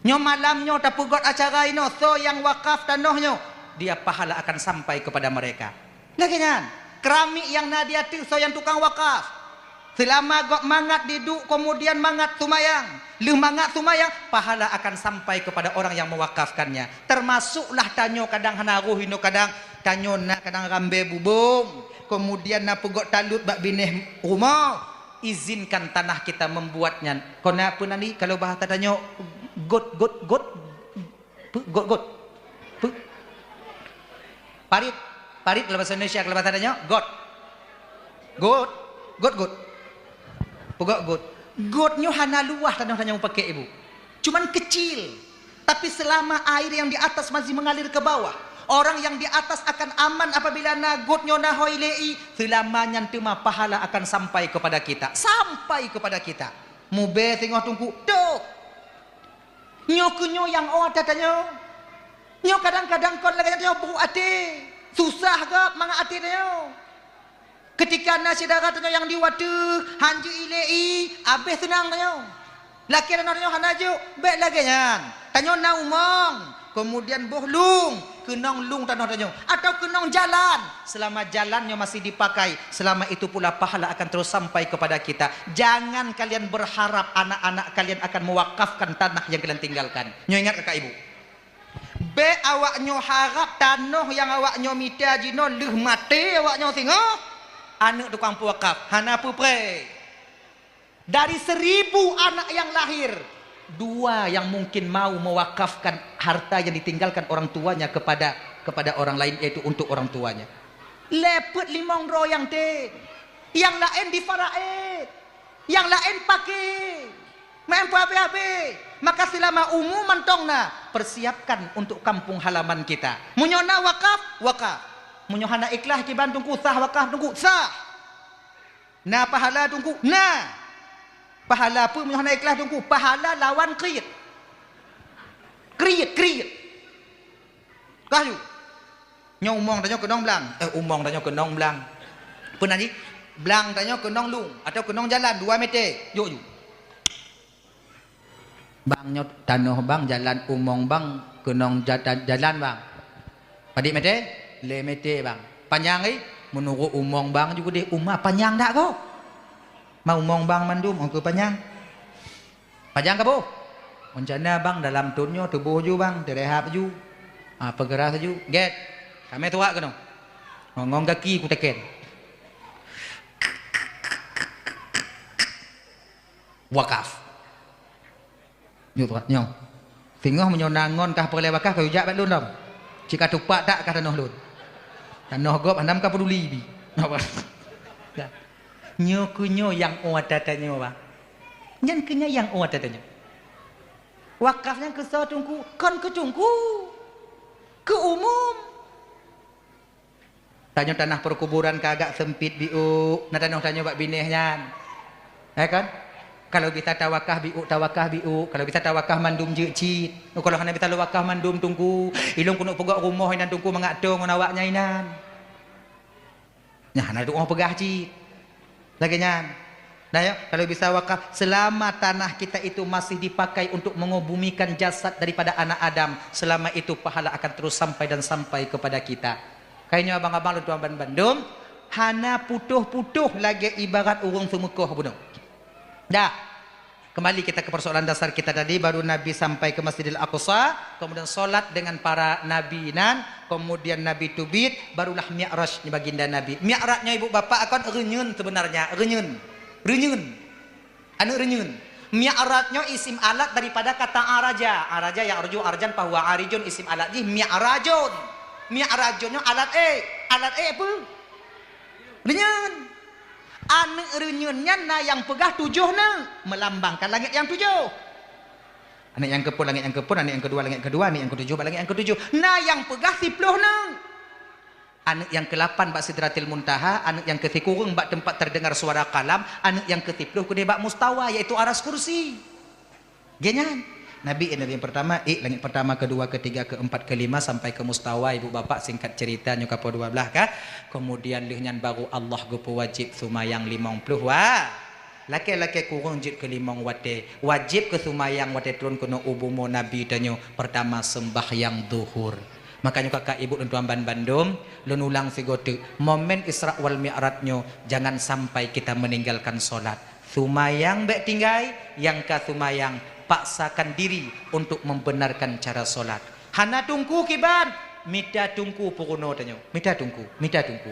Nyoe malam nyoe tapeugot acara inoe, soe nyang wakaf tanoh nyoe, dia pahala akan sampai kepada mereka. Lagèe nyan, keramik nyang na di ateueh soe nyang tukang wakaf. Seulama gob mangat diduek, kemudian mangat seumayang. Lheueh mangat seumayang, pahala akan sampai kepada orang yang mewakafkannya. Termasuklah tanyoe kadang hana roh inoe kadang, tanyoe na kadang rambèe bubông, kemudian na peugot talot bak binéh rumoh. Izinkan tanah kita membuat nyan. Kon na peue nan di, kalau bahasa tanyoe, got, got, got, Pe-, got, got. Pe-, parit. Parit kalau bahasa Indonesia, kalau bahasa tanyoe, got. Got. Got, got. Peugot got. Got nyoe hana luwah tanoh tanyoe paké ibu. Cuman kecil. Tapi selama air yang di atas masih mengalir ke bawah, orang yang di atas akan aman apabila na got nyoe na hôi lé ie, selama nyan teuma pahala akan sampai kepada kita. Sampai kepada kita. Mubèe singoh teungku, tok. Nyoe keuh nyoe nyang ôt ata tanyoe. Nyoe kadang-kadang kon lagèe nyan tanyoe brôk até. Susah gob mangat até tanyoe. Keutika na syedara tanyoe nyang di watèe, han jeuet ilèe ie, abéh seunang tanyoe. Lakèe tanoh tanyoe hana jok, bèk lagèe nyan. Tanyoe na umong, kemudian boh lueng, keunong lueng tanoh tanyoe, atau keunong jalan. Selama jalan nyoe masih dipakai, selama itu pula pahala akan terus sampai kepada kita. Jangan kalian berharap anak-anak kalian akan mewakafkan tanah yang kalian tinggalkan. Nyoe ingat kakak ibu. Awak nyoe harab tanoh nyang awak nyoe mita jinoe lheueh maté awak nyoe singoh. Aneuk tukang peuwakaf hana peupreh. Dari seribu anak yang lahir, dua yang mungkin mau mewakafkan harta yang ditinggalkan orang tuanya kepada, kepada orang lain, yaitu untuk orang tuanya. Lhèe peuet limong droe nyang tem. Nyang laén di Faraid. Nyang laén paké. Maén peuhabéh-habéh. Maka selama umu mantong na, persiapkan untuk kampung halaman kita. Meunyoe na wakaf, wakaf. Meunyoe hana ikhlas kiban Teungku, sah wakaf Teungku, sah. Na pahala Teungku? Na. Pahala peue meunyoe hana ikhlas Teungku? Pahala lawan kriet. Kriet, kriet. Ka laju. Nyoe umong tanyoe keunong blang. Eh, umong tanyoe keunong blang. Peue nan jih? Blang tanyoe keunong lueng atau keunong jalan dua meter. Yuk, yuk. Bang nyoe tanoh bang, jalan umong bang, keunong ja-, jalan bang. Padit meter? Lhèe meter bang. Panyang, eh? Meunurot umong bang ju keudeh, uma panyang dak kok? Ma umong bang mandum, ongkeu panyang. Panyang ka boh? Rencana bang dalam thon nyoe tuboh ju bang, teurehab ju. Ah, peugeurah ju. Gét. Kamé tuwak keunoe. Ngon, ngon gaki kuteken. Wakaf. Nyoe, nyoe. Singoh meunyoe na ngon kah peureulèe wakaf, ka yue jak bak lôn lom. Cit ka tupat that kah tanoh lôn. Tanoh gob hana ka peuduli bi. Nyoe keuh nyoe nyang ôt ata tanyoe, bah. Nyan keuh nyoe nyang ôt ata tanyoe. Wakaf nyan keu soe Teungku? Kon keu Teungku. Keu umum. Tanyoe tanah perkuburan ka agak sempit biôk, na tanoh tanyoe bak binéh nyan. Ya kan? Kalau bisa tawakah biôk, tawakah biôk. Kalau bisa tawakah mandum jeuet cit. Oh, kalau hana bisa lôn wakah mandum Teungku, ilôn keuneuk peugöt rumoh inan Teungku mangat toe ngon awaknyan inan. Nyan hana tuoh peugah cit. Lagèe nyan. Nah, ya, kalau bisa wakaf, selama tanah kita itu masih dipakai untuk mengebumikan jasad daripada anak Adam, selama itu pahala akan terus sampai dan sampai kepada kita. Kayaknya abang-abang lôn tuan ban-, bandum, hana putôh-putôh lagèe ibarat ureueng seumeukoh bunoe. Dah. Kembali kita ke persoalan dasar kita tadi, baru Nabi sampai ke Masjidil Aqsa, kemudian sholat dengan para nabi nan, kemudian Nabi teubiet, barulah Mi'raj baginda Nabi. Mi'raj nyoe ibu bapak kon reunyeun sebenarnya, reunyeun. Reunyeun. Aneuk reunyeun. Mi'raj nyoe isim alat daripada kata araja. Araja ya'ruju arjan fahuwa arijun, isim alat jih mi'rajun. Mi'rajun nyoe alat ék. Alat ék peue? Reunyeun. Aneuk reunyeun nyan na nyang peugah tujoh neuk, melambangkan langét nyang tujoh. Aneuk nyang keupeuet langét nyang keupeuet, aneuk nyang keudua langét keudua, aneuk nyang keutujoh bak langét nyang keutujoh. Na nyang peugah siploh neuk. Aneuk nyang keulapan bak Sidratil Muntaha, aneuk nyang keusikureueng bak teumpat terdengar suara kalam, aneuk nyang keusiploh keudeh bak mustawa, yaitu aras kursi. Geuh nyan. Nabi, Nabi nyang pertama, ék langét pertama, keudua, keutiga, keuempat, keulima, sampai keu mustawa, ibu bapak, singkat cerita, nyoe ka poh dua blah kah. Kemudian lheueh nyan baru Allah geupeuwajéb seumayang limong ploh wa-, lakée-lakée kureueng jeuet keu limong watée. Wajéb keu seumayang watée turun keunoe u bumoe Nabi tanyoe, pertama sembahyang zuhur. Makanya kakak ibu dan tuan ban bandum, lôn ulang sigoe teuk, momen Isra wal Mi'raj nyoe jangan sampai kita meninggalkan solat. Seumayang bék tinggai, nyang ka seumayang, paksakan diri untuk membenarkan cara solat. Hana teungku kiban, mita teungku peurunoe tanyoe. Mita teungku, mita teungku.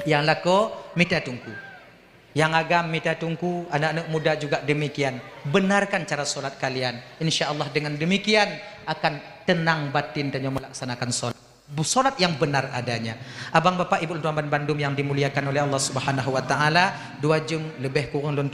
Nyang lakoe, mita teungku. Nyang agam, mita teungku, anak-anak muda juga demikian. Benarkan cara solat kalian. Insya Allah dengan demikian akan tenang batin tanyoe melaksanakan solat. Solat yang benar adanya. Abang, bapak, ibu, tuan ban bandum yang dimuliakan oleh Allah Subhanahu wa Ta'ala, dua jeuem lebih kurang lôn